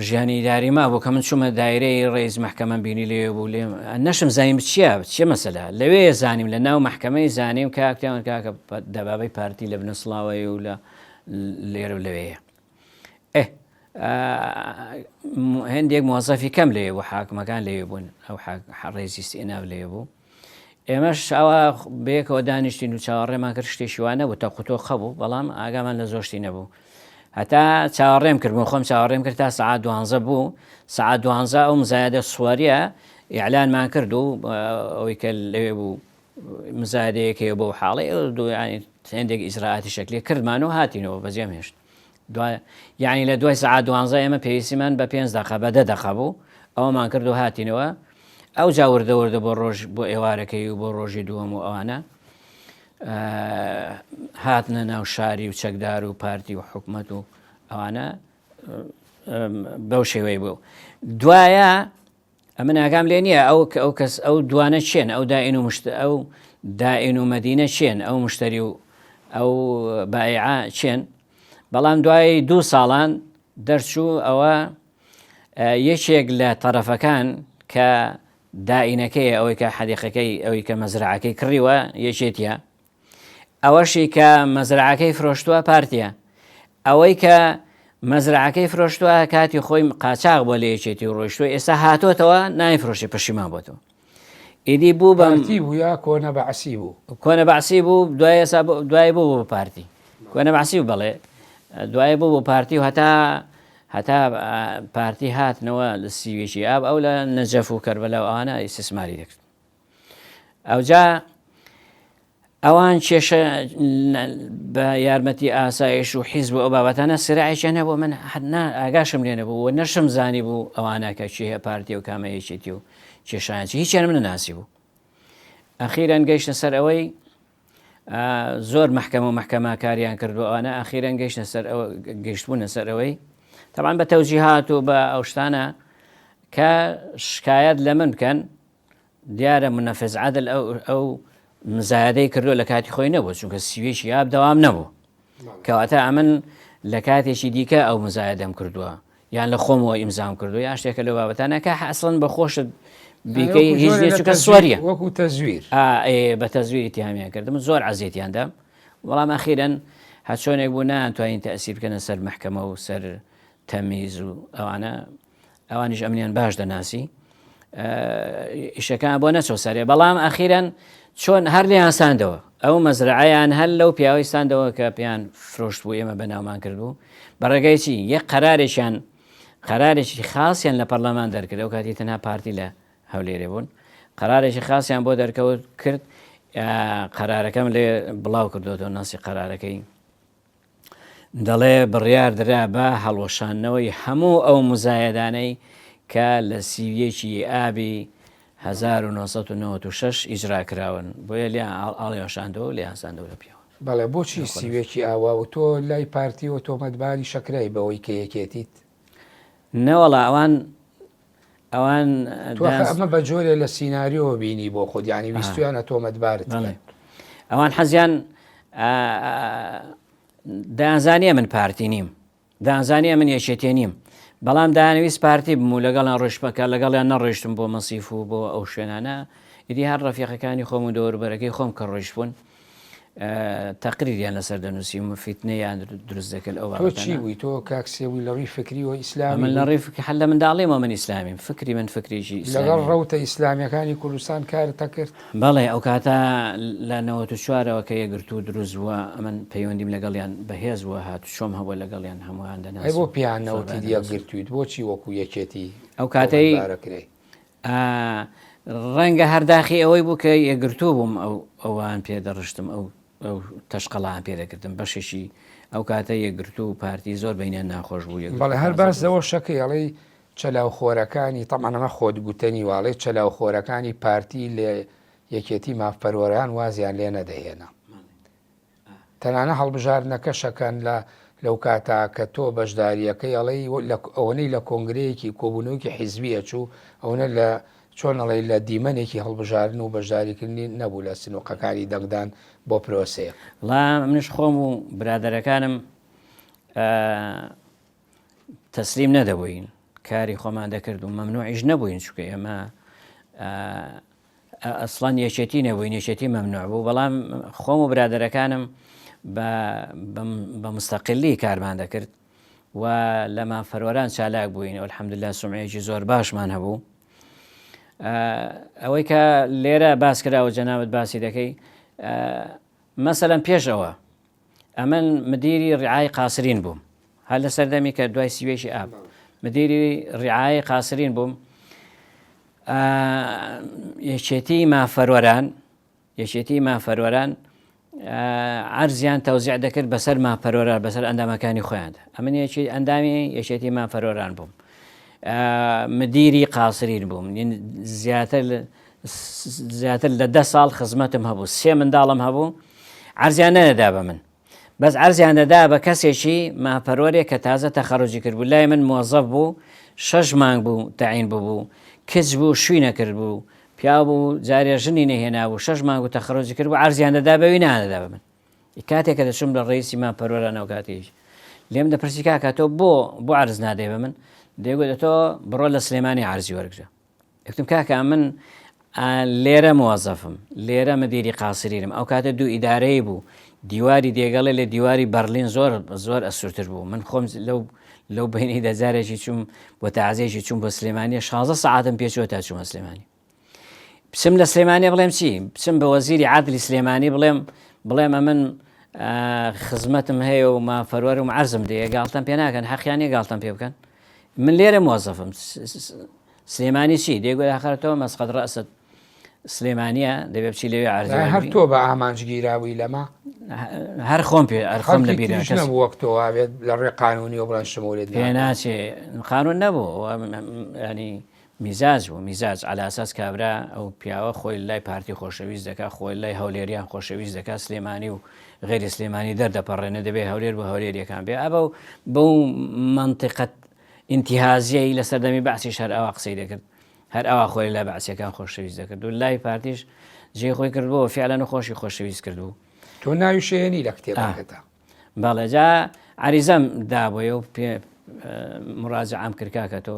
ژیانی ئیداری مابوو کە من چوومە دایرەی ڕئیس مەحکەمەم بینی لەوێ بوو لێم نەشم زانیم چییە چیە مەسەلە لەوێ زانیم لە ناو مەحکەمەی زانیم کاک تیان کاکە دەبابەی پارتی لە بنە سڵاوەی و لە لێرە و لەوێیە ئێ هەندێک مۆزەفی کەم لێ بوو حاکمەکان لەوێ بوون ئەو ڕێزی ئیناف لەوێ بوو ئێمەش ئەوە بەیەکەوە دانیشتین و چاوەڕێمان کرد شتێکی وا نەبوو تەقوتۆقە بوو بەڵام ئاگامان لە زۆر شتی نەبوو هەتا چاوەڕێم کرد بۆ خۆم چاوەڕێم کرد تا سەعات دوانزە بوو سەعات دوانزە ئەو مزایدە سواریە ئیعلانمان کرد و ئەوەی کە لەوێ بوو مزایدەیەک هەیە بۆ حاڵی ئەو دوو هەندێک ئیجرائاتی شکلی کردمان و هاتینەوە بەجێم هێشت دوای یعنی لە دوای سەعات دوانزە ئێمە پێویستیمان بە پێنج دەقە بە دە دەقە بوو ئەوەمان کرد و هاتینەوە ئەو جا وردە وردە بۆ ڕۆژ بۆ ئێوارەکەی و بۆ ڕۆژی دووەم و ئەوانە هاتنە ناو شاری و چەکدار و پارتی و حکومەت و ئەوانە بەو شێوەی بوو دوایە ئەمن ئاگام لێ نییە ئەو ئەو کەس ئەو دوانە چێن ئەو دائین و مشت ئەو دائین و مەدینە چێن ئەو مشتری و ئەو بایعە چێن بەڵام دوای دوو ساڵان دەرچوو ئەوە یەکێک لە تەرەفەکان کە دائینەکەی ئەوەی کە حەدیقەکەی ئەوەی کە مەزرعەکەی کڕیوە یەکێتیە ئەوەشی کە مەزرعەکەی فرۆشتووە پارتیە ئەوەی کە مەزرعەکەی فرۆشتووە کاتی خۆی قاچاغ بۆ لە یەکێتی و ڕۆیشتووە ئێستا هاتۆتەوە نایفرۆشی پەشیمان بۆتەوە ئیدی بوو بە پارتی بوو یا کۆنە بەعسی بوو؟ کۆنە بەعسی بوو دوای ئێستا دوای بوو بۆ پارتی کۆنە بەعسی بوو بەڵێ دوای بوو بۆ پارتی و هەتا هەتا پارتی هاتنەوە لە سیوێکی ئاب ئەو لە نەجەف و کەربەلا و ئەوانە ئیسیسماری دەکرد ئەوجا ئەوان کێشە بە یارمەتی ئاسایش و حیزب و ئەو بابەتانە سراعێکیان هەبوو من حەنا ئاگاشم لێ نەبوو و نەشم زانی بوو ئەوانە کە کێ پارتی و کامە یەکێتی و کێشایان چی هیچیان من ناسی بوو. ئەخیرەن گەیشتە سەر ئەوەی زۆر مەحکەمە و مەحکەمە کاریان کردو ئەوانە ئەخیرەن گەیشتە سەر ئەوە گەیشتبوونە سەر ئەوەی تەبعەن بە تەوجیهات و بە ئەو شتانە کە شکایەت لە من بکەن دیارە منەفز عادل ئەو ئەو مزایدەی کردو لە کاتی خۆی نەبوو چونکە سیوێکی ئاب دەوام نەبوو کەواتە ئەمن لە کاتێکی دیکە ئەو مزایدەم کردووە یان لە خۆمەوە ئیمزام کردو یان شتێکە لەو بابەتانە کە ئەسڵەن بە خۆشت بیکەی هیچ نیە چونکە سوەریە وەکو تەزویر بە تەزویری اتهامیان کردم زۆر عەزێتیان دام بەڵام ئەخیرەن هەرچۆنێک بوو نایانتوانین تەئسیر بکەنە سەر مەحکەمە و سەر تەمیز و ئەوانە ئەوانیش ئەمنیان باش دەناسی ئیشەکان بۆ نەچۆ سەرێ بەڵام ئەخیرەن چۆن هەر لێیان ساندەوە ئەو مەزرعەیان هەر لەو پیاوەی ساندەوە کە پێیان فرۆشت بوو ئێمە بەناومان کردبوو بە ڕێگەی چی یەک قەرارێکیان قەرارێکی خاصیان لە پەرلەمان دەرکرد ئەو کاتی تەنها پارتی لە هەولێرێ بوون قەرارێکی خاصیان بۆ دەرکەوت کرد قەرارەکەم لێ بڵاو کردوەوە ناسی قەرارەکەی دەڵێ بڕیار درا بە هەڵوەشاندنەوەی هەموو ئەو موزایەدانەی کە لە 31 ی ئابی 1996 ئیجرا کراون، بۆیە لێیان ئاڵیوەشاندەوە و لێیان ساندەوە لە پیاوان. بەڵێ بۆچی 31 ی ئاوا و تۆ لای پارتیەوە تۆمەتباری شەکرای بەوەی کە یەکێتیت؟ نەوەڵا ئەوان ئەوان تۆ ئەخە ئەمە بە جۆرێ لە سیناریۆوە بینی بۆ خۆت یانی ویستویانە تۆمەتبارت بکەن. ئەوان حەزیان دەیانزانیە من پارتی نیم دەیانزانیە من یەکێتێ نیم بەڵام دایانویست پارتی بم و لەگەڵیان ڕۆیشتمەکە لەگەڵیان نەڕۆیشتم بۆ مەسیف و بۆ ئەو شوێنانە ئیدی هەر ڕەفیقەکانی خۆم و دەوروبەرەکەی خۆم کە ڕۆیشتبوون تەقریریان لەسەر دەنووسیم و فیتنەیان دروست دەکرد ئەو تۆ چی بووی تۆ کاک سێوی لە ڕووی فکریەوە ئیسلامی من لە ڕووی فکری هەر لە منداڵیمەوە من ئیسلامیم فکری من فکرێکی ئیسلامی لەگەڵ ڕەوتە ئیسلامیەکانی کوردستان کارت دەکرد؟ بەڵێ ئەو کاتە لە 94ەوە کە یەکگرتوو دروست بووە ئەمن پەیوەندیم لەگەڵیان بەهێز بووە هاتوچۆم هەبووە لەگەڵیان هەموویان دەناسم ئەی بۆ پێیان نەوتیت یەکگرتوویت بۆچی وەکوو یەکێتی ئەو کاتەی تۆمەتبارە کرای؟ ڕەنگە هەر داخی ئەوەی بوو کە یەکگرتوو بووم ئەو ئەوان پێ دەڕشتم ئەو ئەو تەشقەڵان پێ دەکردم بەشێکی ئەو کاتە یەکگرتوو و پارتی زۆر بینیان ناخۆش بوو یەکگرتوو بەڵێ هەر تازە باس دروست لەوە شەکەی ئەڵێی چەلاوخۆرەکانی تەبعەن ئەمە خۆت گوتەنی واڵێ چەلاوخۆرەکانی پارتی لە یەکێتی مافپەروەران وازیان لێ نەدەهێنا. تەنانە هەڵبژاردنەکەشەکەن لە لەو کاتە کە تۆ بەشداریەکەی ئەڵێی ئەوەنەی لە کۆنگرەیەکی کۆبوونەوەکی حیزبی ئەچوو ئەوەنە لە چۆن ئەڵێی لە دیمەنێکی هەڵبژاردن و بەشداریکردنی نەبوو لە سنوقەکانی دەنگدان بۆ پرۆسەیەک. وەڵا منیش خۆم و برادەرەکانم تەسلیم نەدەبووین کاری خۆمان دەکرد و مەمنوعیش نەبووین چونکە ئێمە ئەسڵەن یەکێتی نەبووین یەکێتی مەمنوع بوو بەڵام خۆم و برادەرەکانم بە مستەقلی کارمان دەکرد و لە مافەروەران چالاک بووین الحمدلله سمعەیەکی زۆر باشمان هەبوو ئەوەی کە لێرە باس کراوە جەنابەت باسی دەکەی مەسەلەن پێش ئەوە ئەمن مدیری ڕعای قاسرین بووم هەر لە سەردەمی کە دوای سیوێکی ئاب مدیری ڕعای قاسرین بووم یەکێتی مافەروەران یەکێتی مافەروەران عەرزیان تەوزیع دەکرد بەسەر مافەرۆران بەسەر ئەندامەکانی خۆیان ئەمن یەکی ئەندامی یەکێتی مافەرۆران بووم مدیری قاسرین بووم زیاتر زیاتر لە ده ساڵ خزمەتم هەبوو سێ منداڵم هەبوو عەرزیان نەدەدا بە من بەس عەرزیان دەدا بە کەسێکی مافپەروەرێک کە تازە تەخەروجی کردبوو لای من مۆزەف بوو شەش مانگ بوو تەعین ببوو کچ بوو شوی نەکردبوو پیاو بوو جارێ ژنی نەهێنابوو شەش مانگ و تەخەروجی کردبوو عەرزیان دەدا بەوی نادەدا بە من کاتێک کە دەچوم لە ڕئیسی مافپەروەرانەوە کاتێک لێم دەپرسی کاکە تۆ بۆ بۆ عەرز نادەی بە من دەیگوت تۆ بڕۆ لە سلێمانی عەرزی وەرگرە گوتم کاکە من لێرە مۆزەفم لێرە مدیری قاسرینم ئەو کاتە دوو ئیدارەی بوو دیواری دێگەڵێ لە دیواری بەرلین زۆر زۆر ئەسوورتر بوو من خۆم لەو لەو بینی دەجارێکی چوم بۆ تازەیەکی چوم بۆ سلێمانیە 16 سەعاتم پێچوە تا چوومە سلێمانی بچم لە سلێمانی بڵێم چی بچم بە وەزیری عادلی سلێمانی بڵێم بڵێم ئەمن خزمەتم هەیە و مافەروەرم عرزم دێ گاڵتەم پێ ناکەن حەقیان نیە گاڵتەم پێ بکەن من لێرە مۆزەفم سلێمانی چی دەیگوت ئاخر تۆ مەسقەت ڕەست سلێمانیە دەبێ بچی لەوێ عەرز هەر تۆ بە ئامانج گیراوی لەمە هەر خۆم پێ هەر خۆم لە بیرە کەس نەبوو وەک تۆ وابێت لە ڕێ قانونی و بڵێن شمولێت پێ ناچێ قانون نەبوو ینی میزاج بوو میزاج عەلا ئەساس کابرا ئەو پیاوە خۆی لای پارتی خۆشەویست دەکا خۆی لای هەولێریان خۆشەویست دەکا سلێمانی و غێری سلێمانی دەردەپەڕێنێ دەبێ هەولێر بۆ هەولێریەکان بێ ئەبە و بەو منطقەت ئینتیهازیەی لە سەردەمی بەعسیش هەر ئەوا قسەی دەکرد هەر ئەوا خۆی لای بەعسیەکان خۆشەویست دەکرد و لای پارتیش جێی خۆی کردبوو فعلەن و خۆشی خۆشەویست کردبوو تۆ ناوی شێنی لە کتێبەکەدا بەڵێ جا عریزەم دابووی و پێ مراجعام کرد کاکە تۆ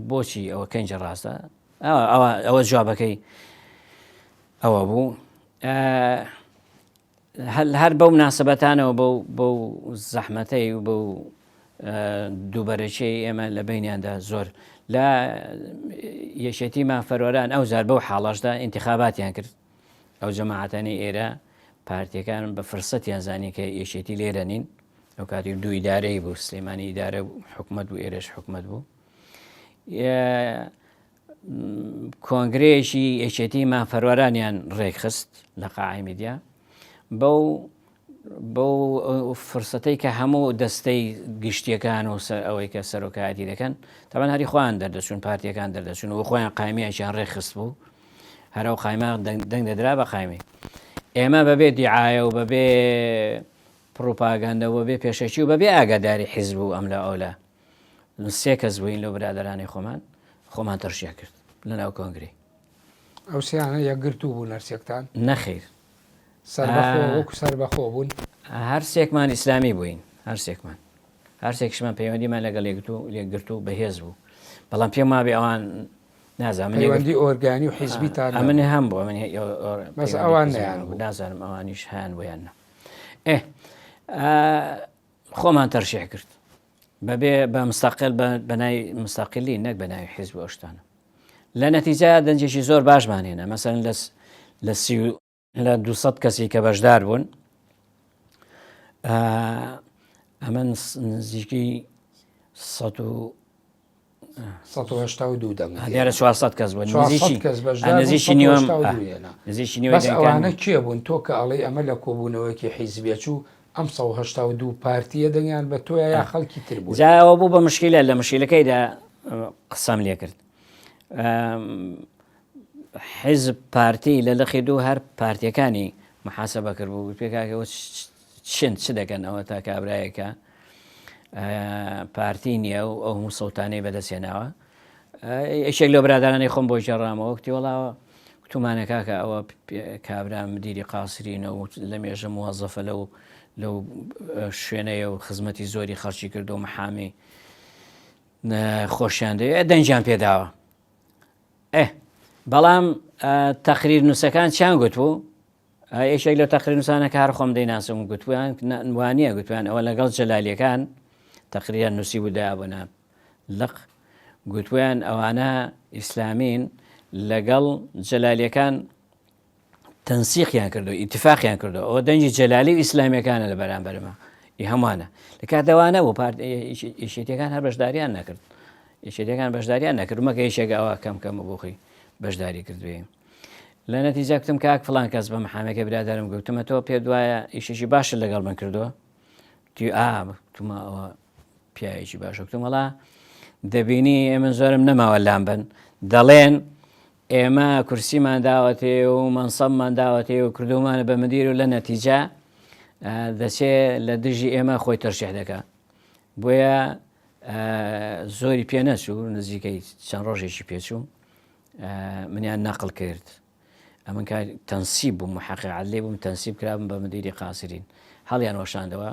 بۆچی ئەوە کەنجە ڕاستە ئەوە ئەوە جوابەکەی ئەوە بوو هەر بەو مناسبەتانەوە بەو بەو زەحمەتەی و بەو دووبەرەکیی ئێمە لە بینیاندا زۆر لە یەکێتی مافەرۆران ئەو زار بەو حاڵەشدا انتخاباتیان کرد ئەو جەماعەتانەی ئێرە پارتیەکان بە فرسەتیان زانی کە یەکێتی لێرە نین ئەو کاتی دوو ئیدارەی بوو سلێمانی ئیدارە حکومت بوو ئێرەش حکومت بوو کۆنگرەیەکی یەکێتی مافەروەرانیان ڕێکخست لە قاعی میدیا بەو بەو فرسەتەی کە هەموو دەستەی گشتیەکان و سەر ئەوەی کە سەرۆکایەتی دەکەن تاوان هەری خۆیان دەردەچوون پارتیەکان دەردەچون و خۆیان قایمیەکیان ڕێکخست بوو هەر ئەو قایمە دەنگ دەدرا بە قایمی ئێمە بەبێ دیعاە و بەبێ پڕوپاگەندە و بەبێ پێشەکی و بەبێ ئاگاداری حیزب و ئەم لە ئەولا سێ کەس بووین لەو برادەرانی خۆمان خۆمان تەرشیا کرد لە ناو کۆنگری ئەو سیانە یەکگرتوو بوون هەرسێکتان؟ نەخیر سەربەخۆ وەکو سەربەخۆ بوون؟ هەر سێکمان ئیسلامی بووین هەر سێکمان هەر سێکشمان پەیوەندیمان لەگەڵ یەکگرتوو یەکگرتوو بەهێز بوو بەڵام پێم وابێ ئەوان نازانم من پەیوەندی ئۆرگانی و حیزبیتان ئەمن هەم بوو من بەس ئەوان نەیان بوو نازانم ئەوانیش هەیان بوو یان نا ئێ خۆمان تەرشیح کرد بەبێ بە مستەقل بە ناوی مستەقلی نەک بە ناوی حیزب و ئەو شتانە لە نەتیجە دەنجێکی زۆر باشمان هێنا مەسەن لە لە سی لە 200 کەسی کە بەشدار بوون ئەمن نزیکی 182 دەنگ دیارە 400 کەس بوون نزیکی کەس بەشدار نزیکی نیوەم نزیکی نیوە بەس ئەوانە کێ بوون تۆ کە ئەڵێی ئەمە لە کۆبوونەوەیەکی حیزبیە چوو ئەم 182 پارتیە دەنگیان بە تۆیە یا خەڵکی تر بوون؟ جا ئەوە بوو بە مشکیلە لە مشکیلەکەیدا قسەم لێ کرد حیزب پارتی لە لقی دوو هەر پارتیەکانی محاسبە کرد بوو پێکاکەوە چن چ دەکەن ئەوە تا کابرایەکە پارتی نییە و ئەو هەموو سەوتانەی بەدەستهێناوە یەکێک لەو برادرانەی خۆم بۆی گێڕامەوە کوتی وەڵاوە کوتومانە کاکە ئەوە کابرا مدیری قاسرینە و لە مێژە موەزەفە لەو لەو شوێنەیە و خزمەتی زۆری خەڵکی کردو و محامی خۆشیان دەوێ دەنگیان پێداوە ئێ بەڵام تەقریر نووسەکان چیان گوتبوو یەکێک لە تەقریر نووسانە کە هەر خۆم دەیناسم گوتبوویان وانە گوتویان ئەوە لەگەڵ جەلالیەکان تەقریان نووسی بوو دابوونا لق گوتبوویان ئەوانە ئیسلامین لەگەڵ جەلالیەکان تەنسیقیان کردو ئیتفاقیان کردو ئەوە دەنگی جەلالی و ئیسلامیەکانە لە بەرامبەرمە ئی هەمووانە لە کاتەوانە بۆ پارت یەکێتیەکان هەر بەشداریان نەکرد یەکێتیەکان بەشداریان نەکرد مەکە یەکێک ئەوە کەم کەم بۆخی بەشداری کردوێ لە نەتیجە کوتم کاک فڵان کەس بە محامێکە برادەرم گوتمە تۆ پێ دوایە ئیشێکی باشت لەگەڵ من کردووە تی ئا تومە ئەوە پیاوێکی باشە کوتم وەڵا دەبینی ئێمە زۆرم نەماوە لام بن دەڵێن ئێمە کورسیمان داوەتێ و مەنسەبمان داوەتێ و کردومانە بە مدیر و لە نەتیجە دەچێ لە دژی ئێمە خۆی تەرشیح دەکا بۆیە زۆری پێ نەچوو نزیکەی چەند ڕۆژێکی پێچوو منیان نەقل کرد ئەمن کار تەنسیب بووم محقق عدلی بووم تەنسیب کرابم بە مدیری قاسرین هەڵیان وەشاندەوە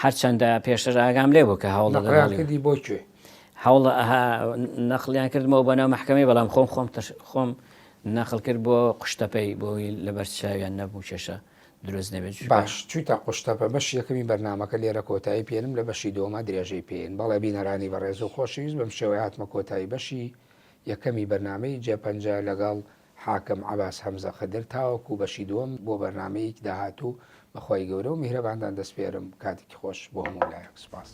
هەرچەندە پێشتر ئاگام لێ بوو کە هەوڵ دەدەن کردی بۆ کوێ هەوڵ نەقلیان کردمەوە بەناو محکمەی بەڵام خۆم خۆم خۆم نەقل کرد بۆ قشتەپەی بۆی لەبەر چاویان نەبوو کێشە دروست نەبێت باش چوویتە قوشتەپە بەشی یەکەمی بەرنامەکە لێرە کۆتایی پێنم لە بەشی دووەما درێژەی پێین بەڵێ بینەرانی بەڕێز و خۆشەویست بەم شێوەیە هاتمە کۆتایی بەشی یەکەمی بەرنامەی جێپەنجە لەگەڵ حاکم عەباس هەمزە خدر تاوەکو بەشی دووەم بۆ بەرنامەیەکی داهاتوو بە خوای گەورە و میهرەبانتان دەسپێرم کاتێکی خۆش بۆ هەموو لایەک سوپاس.